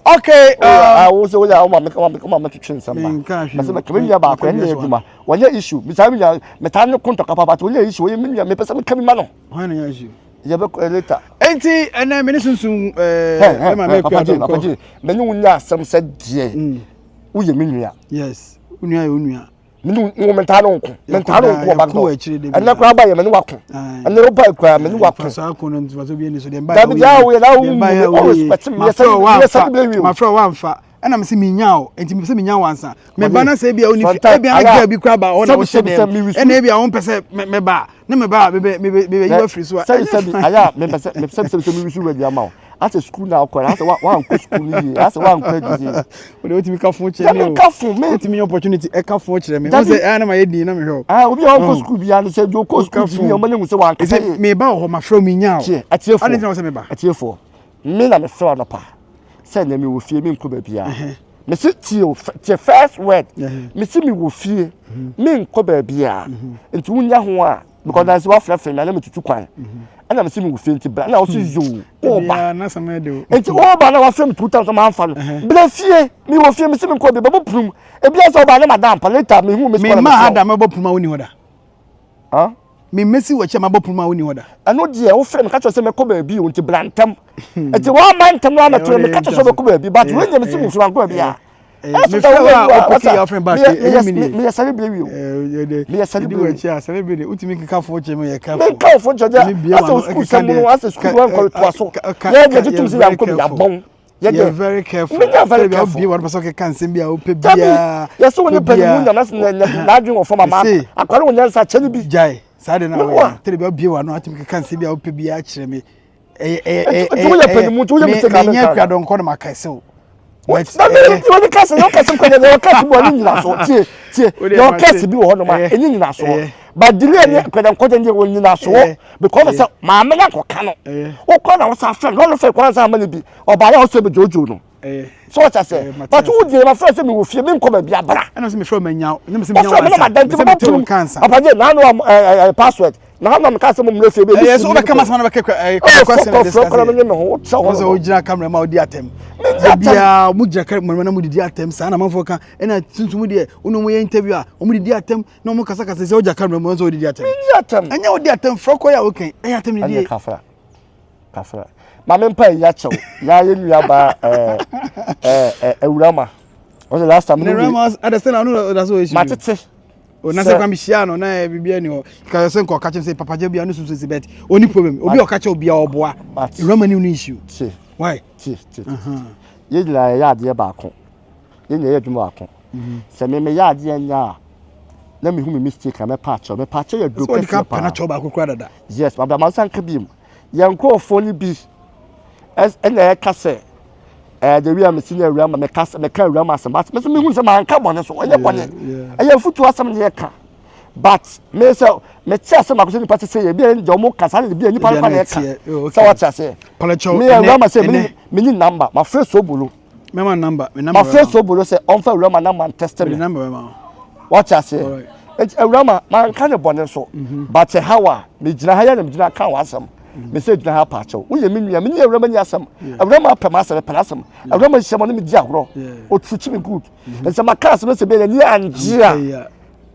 Speaker 4: okay.
Speaker 1: Um, wo sɛ woyɛ wo maame wo maame twetwe nsɛm ba mɛ sɛ mɛka me nua baako ɛne yɛ adwuma wɔnyɛ issue mesaa me nua metaa ne ko ntɔka papa wɔnyɛ issue wɔyɛ me nua mepɛ sɛ meka bi ma no.
Speaker 4: Hwan na yɛ issue?
Speaker 1: Yɛbɛkɔ later.
Speaker 4: Enti ɛnɛ me ne sunsun ɛɛ ɛma me kura dɔnkɔ.
Speaker 1: Papa J, mɛ ne wo nya asɛm sɛ deɛ woyɛ me nua.
Speaker 4: Yes, wo nua yɛ wo nua.
Speaker 1: mene wo mentaa ne nko mentaa ne nko ɔba dɔ ɛnɛ koraa ba yɛ mene wako ɛnɛ wo ba koraa mene wako dabi gya wo yɛ na wo mu me o respect me yɛ sɛ yɛ sɛ bɛ wi o
Speaker 4: mafrɛ wa nfa ɛna mese menya o nti mese menya wo ansa meba na sɛ ebia wo ni fi ebia na girl bi koraa ba hɔ na wo hyɛ dɛm ɛna ebia wo mpɛ sɛ meba na meba a mebe mebe mebe yi wa firi so a
Speaker 1: sɛbi sɛbi ayɛ a mepɛ sɛ sɛbi sɛbi sɛ mewi so wɔ adwuma o asɛ sukuu na akɔ asɛ wankɔ sukuu no yie asɛ wankɔ adi yie.
Speaker 4: o de wotumi ka fon kyerɛ mi o
Speaker 1: ka fon mi
Speaker 4: wotumi nye opportunity ɛka fon kyerɛ mi wɔn sɛ ɛyà na ma yɛ din na mi hwɛ o.
Speaker 1: ah obi a wankɔ sukuu bi ya no sɛ jo kɔ sukuu bi mi ɔmo ne mu sɛ wankasa
Speaker 4: yie. mi ba wɔ hɔ ma fɛ mi nya o.
Speaker 1: tie atiefoɔ
Speaker 4: adi ntina wɔ sɛ mi ba.
Speaker 1: atiefoɔ mi na mi fɛ ɔnɔpa sɛ ɛnna mi wɔ fie mi nkɔ baabi a mi si tie o tie first word mi si mi wɔ fie mi nkɔ baabi a nti wunya ho a. because nansi wafrɛfrɛ me a na metutu kwan ɛna mesi me wɔ fie nti bra na ɔsi yoo ɔba nti ɔba na wafrɛ me two times ɔma anfa no bra fie me wɔ fie mesi me nkɔ bi bɛbɔ punum ebi asɛ ɔba ne ma da mpa later me hu me
Speaker 4: sukɔ na me ma ha da mɛbɔ punum a woni hɔ da me mesi wɔ kyɛ mabɔ punum a woni hɔ da
Speaker 1: ɛno deɛ wofrɛ me ka kyerɛ sɛ mɛkɔ baabi o nti bra ntɛm nti wɔama ntɛm no amɛto me ka kyerɛ sɛ mɛkɔ baabi but wɔnyɛ mesi me fie mankɔ baabi a meyɛ celebrate wi o meyɛ celebrate
Speaker 4: wi celebrate wotumi keka fo kyerɛ me yɛ
Speaker 1: careful menka fo kyerɛ dɛ asɛ sukuu sɛm no asɛ sukuu no ankɔ toa so yɛ deɛ tutum sɛ yɛankɔ bi yɛabɔn
Speaker 4: yɛ very careful
Speaker 1: menya very careful
Speaker 4: bi wɔn pɛsɛ keka nsɛm bi a wopɛ biara
Speaker 1: yɛ sɛ wɔn nipa mu nyame n'adwene wɔ fam ama akware wɔn nyansa kyɛ ne bi
Speaker 4: gyae saa de na wɔyɛ tɛrɛ bi abie wɔn ano atumi keka nsɛm bi a wopɛ biara kyerɛ me
Speaker 1: ɛyɛ woyɛ panimu nti woyɛ mistake a
Speaker 4: menyɛ akuadɔnkɔ na maka sɛ o
Speaker 1: wọ́n kẹsì yọ kẹsì nkọ yẹ kẹsì bi wọ ne nyinaso tie tie yọ kẹsì bi wɔ hɔ nom a ɛnyɛ nyinasoɔ but delay ne nkɔdɛ deɛ wɔ nyinasoɔ because sɛ maame na nkɔka no wokɔ na wosa fɛn lɔri fɛn kwan sa ama ne bi ɔbaa yɛ ɔsɛ bɛ jojo no so wɔkyɛ sɛ but wo deɛ ma fɛn sɛ mi wɔ fie mi nkɔ baabi abra
Speaker 4: ɛna sɛ mi fɛ ma nya
Speaker 1: ɛna sɛ mi nya wansa mi na ma dante mi bɔ pum papa gye na ano ɛɛ password na ano mi ka sɛ mo mmerɛ fie bi
Speaker 4: ebi si mi kɔ ɛyɛ sɛ ɔbɛka ma sɛ ɔbɛka ɛɛ kɔ
Speaker 1: kɔ fɛ kɔ mi nye mi ho kyɛ hɔ
Speaker 4: sɛ ɔgyina kamera ma ɔdi atɛm ebiaa mo gyina kamera na mo didi atɛm saa na amanfoɔ ka ɛna sunsun deɛ ɔno mo yɛ interview a ɔmo didi atɛm na ɔmo kasakasa sɛ ɔgya kamera mu ɔsɛ ɔdidi atɛm ɛnyɛ ɔdi atɛm fɛ kɔ yɛ a ɔkɛn ɛyɛ atɛm ne die.
Speaker 1: Kafra. Maame mpa yi akyɛw. Ya yɛ nua ba ɛɛ ɛɛ awurama. Ɔsɛ last time.
Speaker 4: Ne awurama adasɛ na ɔno ɔda so ɔyɛ
Speaker 1: Matete.
Speaker 4: O na sɛ kwa mi hyia no na yɛ bibi ani hɔ. Ka sɛ nkɔ ɔka kyɛm sɛ papa gye bia no sunsun si bet. Oni problem. Obi ɔka kyɛ obi a ɔboa. Awurama ni no issue.
Speaker 1: Ti.
Speaker 4: Why?
Speaker 1: Ti ti. Yɛ nyinaa yɛ adeɛ baako. Yɛ nyinaa yɛ adwuma baako. Sɛ me me yɛ adeɛ nya a na mehu me mistake a mɛpa akyɛw. Mɛpa akyɛw yɛ duro kɛseɛ paa.
Speaker 4: Sɛ ɔde ka pɛ na kyɛw baako kura dada.
Speaker 1: Yes, mabla mansa nka bi mu. Yɛn nkurɔfoɔ no bi ɛna ɛka sɛ ɛɛ the way a mesi ne awura ma meka meka awura ma asɛm but me nso mehu sɛ manka bɔne so ɔnyɛ bɔne ɛyɛ mfutuo asɛm ne yɛka but me sɛ mete asɛm baako sɛ nipa te sɛ yɛ bi a deɛ ɔmo ka saa de bi a nipa no fa na ɛka sɛ wate aseɛ me awura ma sɛ me ni namba mafrɛ sobolo
Speaker 4: mɛma namba me namba
Speaker 1: mafrɛ sobolo sɛ ɔmfa awura ma namba ntɛstɛ me wate aseɛ nti awura ma manka ne bɔne so mhm. but how a megyina ha yɛ na megyina ka w'asɛm mhm. me sɛ gyina ha paakyɛw woyɛ me nua me ne awura ma ni asɛm awura ma apɛ m'asɛm pɛ n'asɛm awura ma hyia ma ne me di agorɔ ɔtutu me good mhm. nsɛ maka asɛm sɛ bɛyɛ ni angye a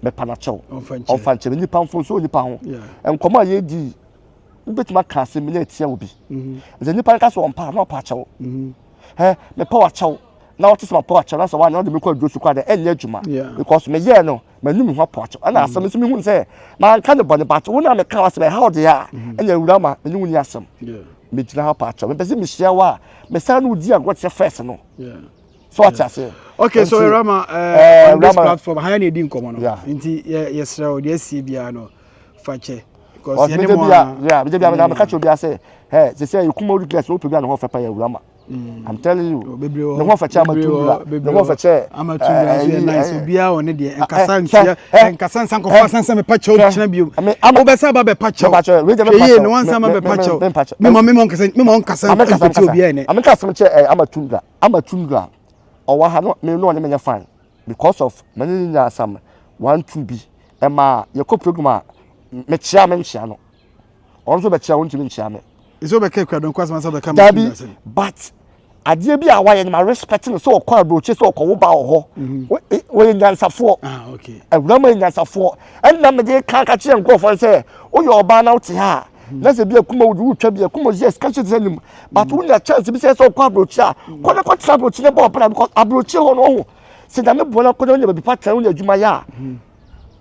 Speaker 1: mɛpa n'akyɛw ɔmfa nkyɛn me nipa mfomso nipa ho nkɔmɔ a yɛdi wobɛtumi aka asɛm bi na atia obi sɛ nipa no ka sɛ ɔmpa na ɔpa akyɛw ɛ mepɛ wakyɛw na ɔte sɛ mapɛ wakyɛw na sɛ wanyɛ ɔde me kɔ aduro so kɔ adɛ ɛnyɛ adwuma because meyɛɛ no manu me ho apɔ akyɛw ɛna asɛm nso mehu sɛ manka ne bɔne but wo na meka asɛm ɛha ɔde a ɛna awura ma mene wo ni asɛm megyina ha pa akyɛw mepɛ sɛ mehyia wo a mesan ne wodi agorɔ te sɛ first no so ɔte aseɛ
Speaker 4: okay so Rama uh, on this platform ha yɛ na ɛdi nkɔmmɔ no nti yɛsrɛ wo deɛ asie biara no fa kyɛ
Speaker 1: because yɛne mo a yeah meje bia na meka kyerɛ obi ase hey sɛ sɛ yɛkum old girls wopɛ bi a ne ho fɛ pa yɛ awura ma mm. I'm telling you oh, ne ho fɛ kyɛ amatundura ne ho fɛ kyɛ
Speaker 4: amatundura nso yɛ nice obiara wɔ ne deɛ nkasa ntia nkasa nsa nkɔfo asansa mepa kyɛw kyerɛ bio wobɛsa ba bɛpa kyɛw hwɛ yie ne wansa ma bɛpa kyɛw mema mema nkasa mema nkasa mpɛti obiara nɛ
Speaker 1: ameka asɛm kyɛ eh, amatundura amatundura ɔwɔ ha no me no ɔne menyɛ fine because of mene ne nya asam 1 2 bi ɛma yɛkɔ program a mekyea me nkyea no ɔno nso bɛkyea wo ntumi nkyea me.
Speaker 4: Nso bɛka ekura dɔn kwasɛm asɛ bɛka
Speaker 1: Dabi but adeɛ bi a wayɛ no ma respect no sɛ ɔkɔ aburokyi sɛ ɔkɔ wo ba wɔ hɔ mhm. wɔyɛ nyansafoɔ ah, awura mu yɛ nyansafoɔ ɛnna mede ka ka kyerɛ nkurɔfoɔ sɛ woyɛ ɔbaa na wote ha a mhm. na sɛ bi akuma wo wotwa bi akuma yes ka kyerɛ sɛ nim but mhm. wonya chance bi sɛ sɛ ɔkɔ aburokyi a kɔ na kɔtena aburokyi na bɔ ɔbra because aburokyi hɔ no ɔho sɛ nyame boa no akɔ na wonya baabi pa tena wonya adwuma yɛ a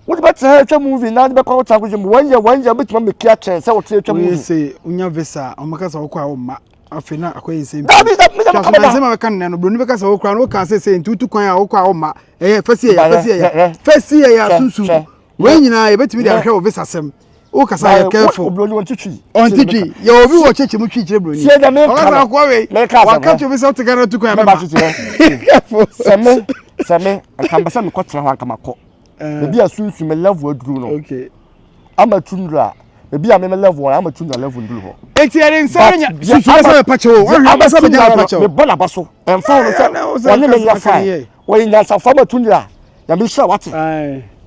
Speaker 1: wode bɛtena ha atwa movie na wode bɛkɔ akɔtena akɔgye mu wɔn yɛ wɔn yɛ wobɛtumi ameki akyɛn sɛ wote atwa movie.
Speaker 4: Woyɛ sɛ wonya visa a wɔn kasa wokɔ a womma afei na akɔyɛ nsɛm
Speaker 1: pii. Dabi dabi menya
Speaker 4: mekɔ bɛba. Nsɛm a bɛka nnɛ no buroni bɛka sɛ wokora no woka sɛ sɛ nti wotu kwan a wokɔ a womma ɛyɛ fɛsi ɛyɛ fɛsi ɛyɛ fɛsi ɛyɛ asunsun wei nyinaa yɛbɛtumi de ahwɛ wɔ visa sɛm wokasa yɛ careful
Speaker 1: oburoni wɔn ti twi
Speaker 4: ɔnti twi yɛ obi wɔ kyekye mu twi kyerɛ buroni
Speaker 1: sie dɛ meka
Speaker 4: ɔkasa akɔ wei waka kyerɛ obi sɛ wote Ghana tu kwan a mɛba
Speaker 1: careful sɛ me sɛ me nka mbɛ sɛ mekɔ tena hɔ anka makɔ baabi a sunsun me level aduru no ama tundra baabi a me me level ama tundra level nduru hɔ.
Speaker 4: Eti ɛde nsa bɛ nya sunsun bɛ sɛ bɛ pakyɛ o wɔn bɛ sɛ bɛ nya pakyɛ o.
Speaker 1: Mebɔ n'aba so ɛnfa wɔn sɛ wɔne me nya fine wɔyɛ nyansafo ama tundra nyame nhyira wate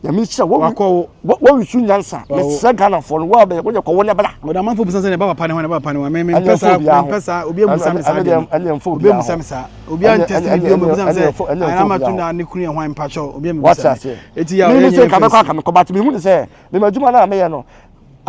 Speaker 1: nyame nhyira wɔn nsu nyansa mesrɛ ghanafoɔ no wɔabɛ wɔnyɛ kɔwɔ ne bra.
Speaker 4: Wɔde amanfo bisa sɛ ne ba papa ne hɔ ne ba papa ne hɔ mɛ mɛ mpɛ saa mɛ mpɛ saa obi emusa mi saa deɛ obi emusa mi saa obi a ntɛsi mi bi omi emusa mi sɛ ayɛ ama tunda ne kunu yɛ hwan mpakyɛw obi emusa mi eti yɛ
Speaker 1: ɔyɛ nyɛ fɛs. Mi mi kɔ but mi hu ne sɛ mi ma adwuma naa mi yɛ no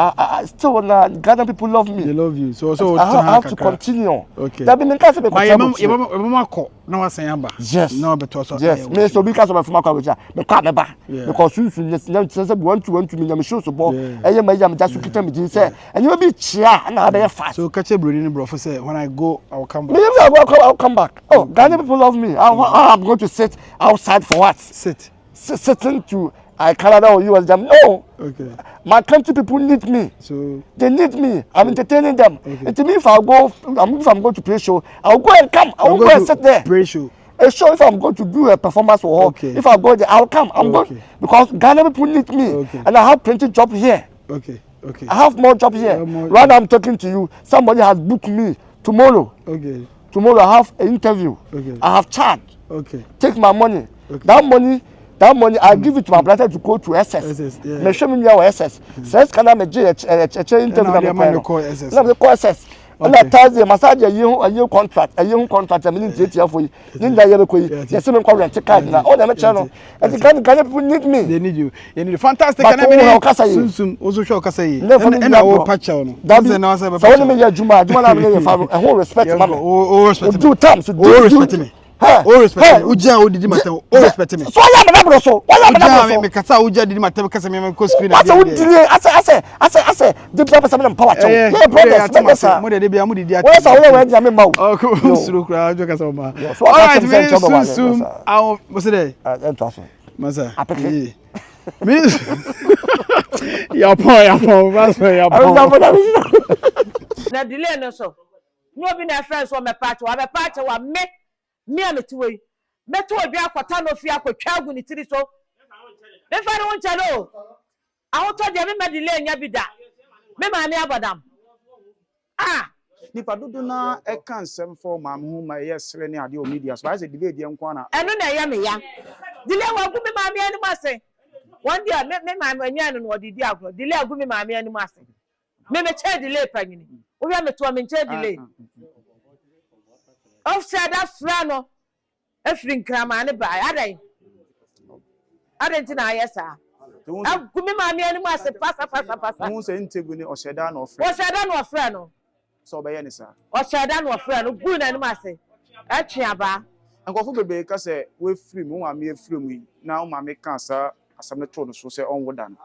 Speaker 1: I still na Ghana people love me.
Speaker 4: They love you. So so
Speaker 1: I have, I have to continue.
Speaker 4: Okay.
Speaker 1: Dabi mi nka sɛ mi kɔ tẹ
Speaker 4: mo kyerɛ. Yɛ bɛ akɔ na wasan aba.
Speaker 1: Yes.
Speaker 4: Na ɔbɛtɔ so.
Speaker 1: Yes. Mi sɛ obi ka sɛ ɔbɛfuma akɔ abɛgya mi kɔ abɛba. Because sunsun nyɛ nyɛ sɛ 1 2 1 2 mi nyɛ mi show so bɔ. Ɛyɛ ma yɛ mi gya so kita mi din sɛ ɛnyɛ bi kyia na abɛyɛ fast.
Speaker 4: So kakyɛ buroni ne borɔfo sɛ when I go I will come back.
Speaker 1: Me I will come, I will come back. Oh, Ghana people love me. I, I, I'm going to sit outside for what?
Speaker 4: Sit.
Speaker 1: Sitting to Canada or US. Them. No.
Speaker 4: Okay.
Speaker 1: My country people need me.
Speaker 4: So
Speaker 1: they need me. I'm entertaining them.
Speaker 4: Okay.
Speaker 1: And to me, if I go, if I'm going to play show, I'll go and come. I won't go and sit there.
Speaker 4: Play show.
Speaker 1: A show if I'm going to do a performance for her.
Speaker 4: Okay.
Speaker 1: If I go there, I'll come. I'm
Speaker 4: okay.
Speaker 1: going because Ghana people need me,
Speaker 4: okay.
Speaker 1: and I have plenty job here.
Speaker 4: Okay. Okay.
Speaker 1: I have more job here.
Speaker 4: More
Speaker 1: right now I'm talking to you. Somebody has booked me tomorrow.
Speaker 4: Okay.
Speaker 1: Tomorrow I have an interview.
Speaker 4: Okay.
Speaker 1: I have charge.
Speaker 4: Okay.
Speaker 1: Take my money.
Speaker 4: Okay.
Speaker 1: That money, that money I give it to my brother to go to SS.
Speaker 4: SS, yeah.
Speaker 1: Me show me wɔ SS. Sɛ sika na me gye ɛkyɛ interview na me kɔ
Speaker 4: SS.
Speaker 1: Na me kɔ SS. Ɛna Thursday massage ayi ho ayi contract ayi ho contract ɛmi ni ntiatia fo yi ne nyinaa yɛ bɛ kɔ yi yɛsɛ mi nkɔ rent card na ɔna mi kyerɛ no ɛti Ghana Ghana people need me.
Speaker 4: They need you. They need you. Fantastic.
Speaker 1: But wo na ɔkasa yi.
Speaker 4: Sunsum o so hwɛ ɔkasa yi.
Speaker 1: Ne fa mi
Speaker 4: Ɛna wo pa kyɛw no.
Speaker 1: Dabi sɛ wɔn mi yɛ adwuma adwuma na mi yɛ fa ɛho respect ma mi.
Speaker 4: O respect
Speaker 1: me. O do time so
Speaker 4: do O respect me. O respect me. O gya o didi ma tɛm. O respect me.
Speaker 1: So ɔyɛ amena bolo so. Ɔyɛ amena bolo so.
Speaker 4: O gya mi kasa o gya didi ma tɛm kasa mi mi kɔ screen.
Speaker 1: Asɛ o dili asɛ asɛ asɛ asɛ de bi apɛsɛ mi na mpa wa kyɛw. Yɛ brothers mɛ sa.
Speaker 4: Mo de de bi a mo didi
Speaker 1: atɛm. Wɔyɛ sa wɔyɛ wɔyɛ di ame ma o.
Speaker 4: Ɔ suro kura ɔjɔ kasa o ma.
Speaker 1: So ɔka
Speaker 4: Alright
Speaker 1: kyɛm
Speaker 4: mi
Speaker 1: sɛ nkyɛn bɛ wa
Speaker 4: sunsun awɔ mo se dɛ.
Speaker 1: Ɛ n to so.
Speaker 4: Masa.
Speaker 1: Apeke.
Speaker 4: Mi yapɔn yapɔn ba sɔ yapɔn.
Speaker 1: Ɛwɔ sɛ
Speaker 2: Na delay no nso, nyɛ obi na ɛfrɛ no sɛ ɔmmɛpa akyɛw, wabɛpa akyɛw a, me, me a mete hɔ yi, mɛto odwan akɔta no ofie akɔtwa agu ne tiri so. Memfa ne ho nkyɛ no o. Ahotɔ deɛ memma delay nya bi da. Me maame abɔ dam. Ah!
Speaker 7: Nipa dodo no ara ɛka nsɛm fa wo maame ho ma ɛyɛ sere ne adeɛ wɔ media so, but ayɛ sɛ delay deɛ nko ara na.
Speaker 2: Ɛno na ɛyɛ me ya. Delay wagu me maame anim ase. Wɔn deɛ me me maame ɔnyɛɛ no na ɔde di agorɔ. Delay agu me maame anim ase. Me me kyɛɛ delay panyini. Wohwɛ me toɔ me nkyɛɛ delay. Ɔhyɛ da frɛ no Efiri nkraman no bae. Adɛn? Adɛn nti na ayɛ saa? Agu me maame anim ase pasapasapasa.
Speaker 7: Wohu sɛ interview no ɔhyɛ da na ɔfrɛ.
Speaker 2: Ɔhyɛ da na ɔfrɛ no.
Speaker 7: Sɛ ɔbɛyɛ ne saa.
Speaker 2: Ɔhyɛ da na ɔfrɛ no guu n'anim ase. Ɛtwe abaa.
Speaker 7: Nkurɔfo bebree ka sɛ woafiri mu, wo maame afiri mu yi na wo maame kaa saa asɛm no too no so sɛ ɔnwo da no,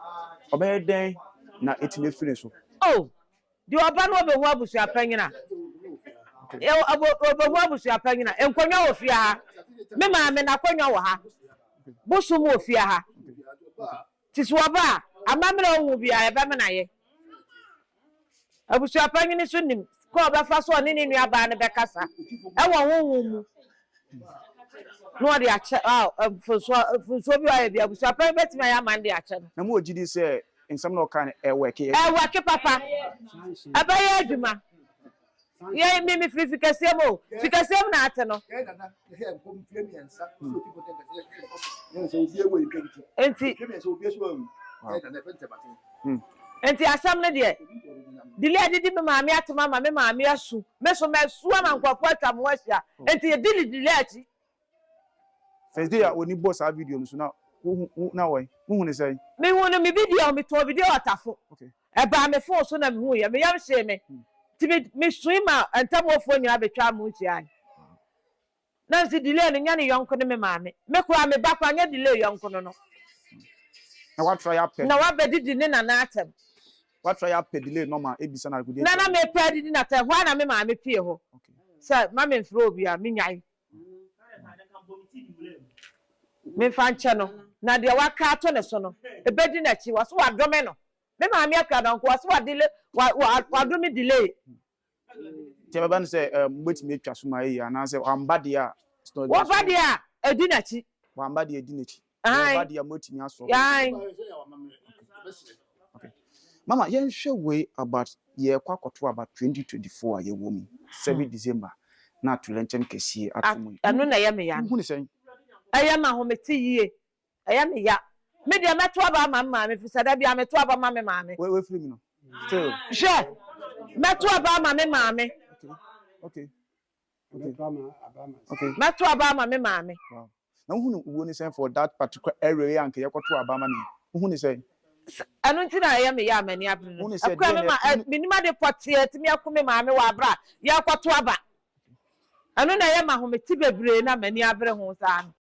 Speaker 7: ɔbɛyɛ dɛn na atumi afiri ne so?
Speaker 2: Oh, Deɛ ɔba no ɔbɛhu abusua panyin a, ɔbɛhu abusua panyin a, nkonnwa wɔ fie ha. Me maame n'akonnwa wɔ ha. Bosom wɔ fie ha. Ti so ɔba a, amammerɛ a ɔhu biara yɛbɛmena yɛ. Abusua panyin nso nim kwan a ɔbɛfa so ɔne ne nuabaa no bɛkasa ɛwɔ honhom mu na ɔde akyɛ a mfonsoɔ mfonsoɔ bi a ɔyɛ bi abusua panyin bɛtumi ayɛ ama no de akyɛ no.
Speaker 7: Na mowɔ gyidi sɛ Nsɛm na ɔka no ɛwɛke.
Speaker 2: Ɛwɛke papa. Ɛbɛyɛ adwuma. Yɛn me me firi fikɛseɛ mu o. Fikɛseɛ mu na ate no. Nti nti asɛm no deɛ delay adidi me maame atem ama me maame asu me so masu ama nkurɔfoɔ atwa me ho ahyia nti yɛdi ne delay akyi.
Speaker 7: First day a oni bɔ saa video no so na wo hu na wɔn wo hu ne sɛn?
Speaker 2: Me hu no me video me tɔɔ video atafo ɛbaa me phone so na me hu yɛ me yam hyee me nti me me sui ma ntamuofoɔ nyinaa bɛ twaa me ho hyiae na nsi delay no nyɛ ne yɔnko ne me maame me koraa me ba koraa nyɛ delay yɔnko no no
Speaker 7: Na watra yɛ apɛ
Speaker 2: na wabɛ didi ne nana atɛm
Speaker 7: watra yɛ apɛ delay nɔma ebisa na adekodeɛ
Speaker 2: na na me pɛ adidi na tɛ hɔ a na me maame pie hɔ sɛ ma me nfrɛ obi a me nyae. Memfa nkyɛ no, na deɛ waka ato ne so no, ɛbɛdi n'akyi. Wɔse wadome no. Me maame akura dɔnko, wɔse wadele, wa, wa, wadome delay.
Speaker 7: Nti ɛbɛba no sɛ eh, mobɛtumi atwa so ma ayi anaasɛ wamba deɛ a.
Speaker 2: Wɔba deɛ a, ɛdi n'akyi.
Speaker 7: Wamba deɛ ɛdi n'akyi.
Speaker 2: Ae.
Speaker 7: Wɔba deɛ a moatumi asɔ.
Speaker 2: Ae.
Speaker 7: Okay. Mama, yɛnhwɛ wei about yɛrekɔ akɔto aba 2024 a yɛwɔ mu yi, 7 December na atoyerɛnkyɛm kɛseɛ ato mu yi.
Speaker 2: Ɛno na ɛyɛ me ya no.
Speaker 7: Wohu ne sɛn?
Speaker 2: Ɛyɛ me ahomete yie. Ɛyɛ me ya. Me deɛ mɛto aba ama me maame firi sɛ da biara meto aba ma me maame.
Speaker 7: Wafiri mu no still.
Speaker 2: Hwɛ, mɛto aba ama me maame.
Speaker 7: Okay, okay. Okay.
Speaker 2: Mɛto aba ama me maame.
Speaker 7: Wow. Na wohu no wuo ne sɛn for that particular area yi a anka yɛkɔto aba ama no yi? Wohu ne sɛn?
Speaker 2: Ɛno nti na ɛyɛ me ya a m'ani abere no.
Speaker 7: Wohu ne sɛ
Speaker 2: Ɛkura
Speaker 7: deɛ
Speaker 2: me
Speaker 7: na
Speaker 2: ma ɛ menim ade pɔtee a ɛtumi aku me maame wɔ abere a yɛrekɔto aba. Ɛno na ɛyɛ m'ahomete bebree na m'ani abere ho saa no.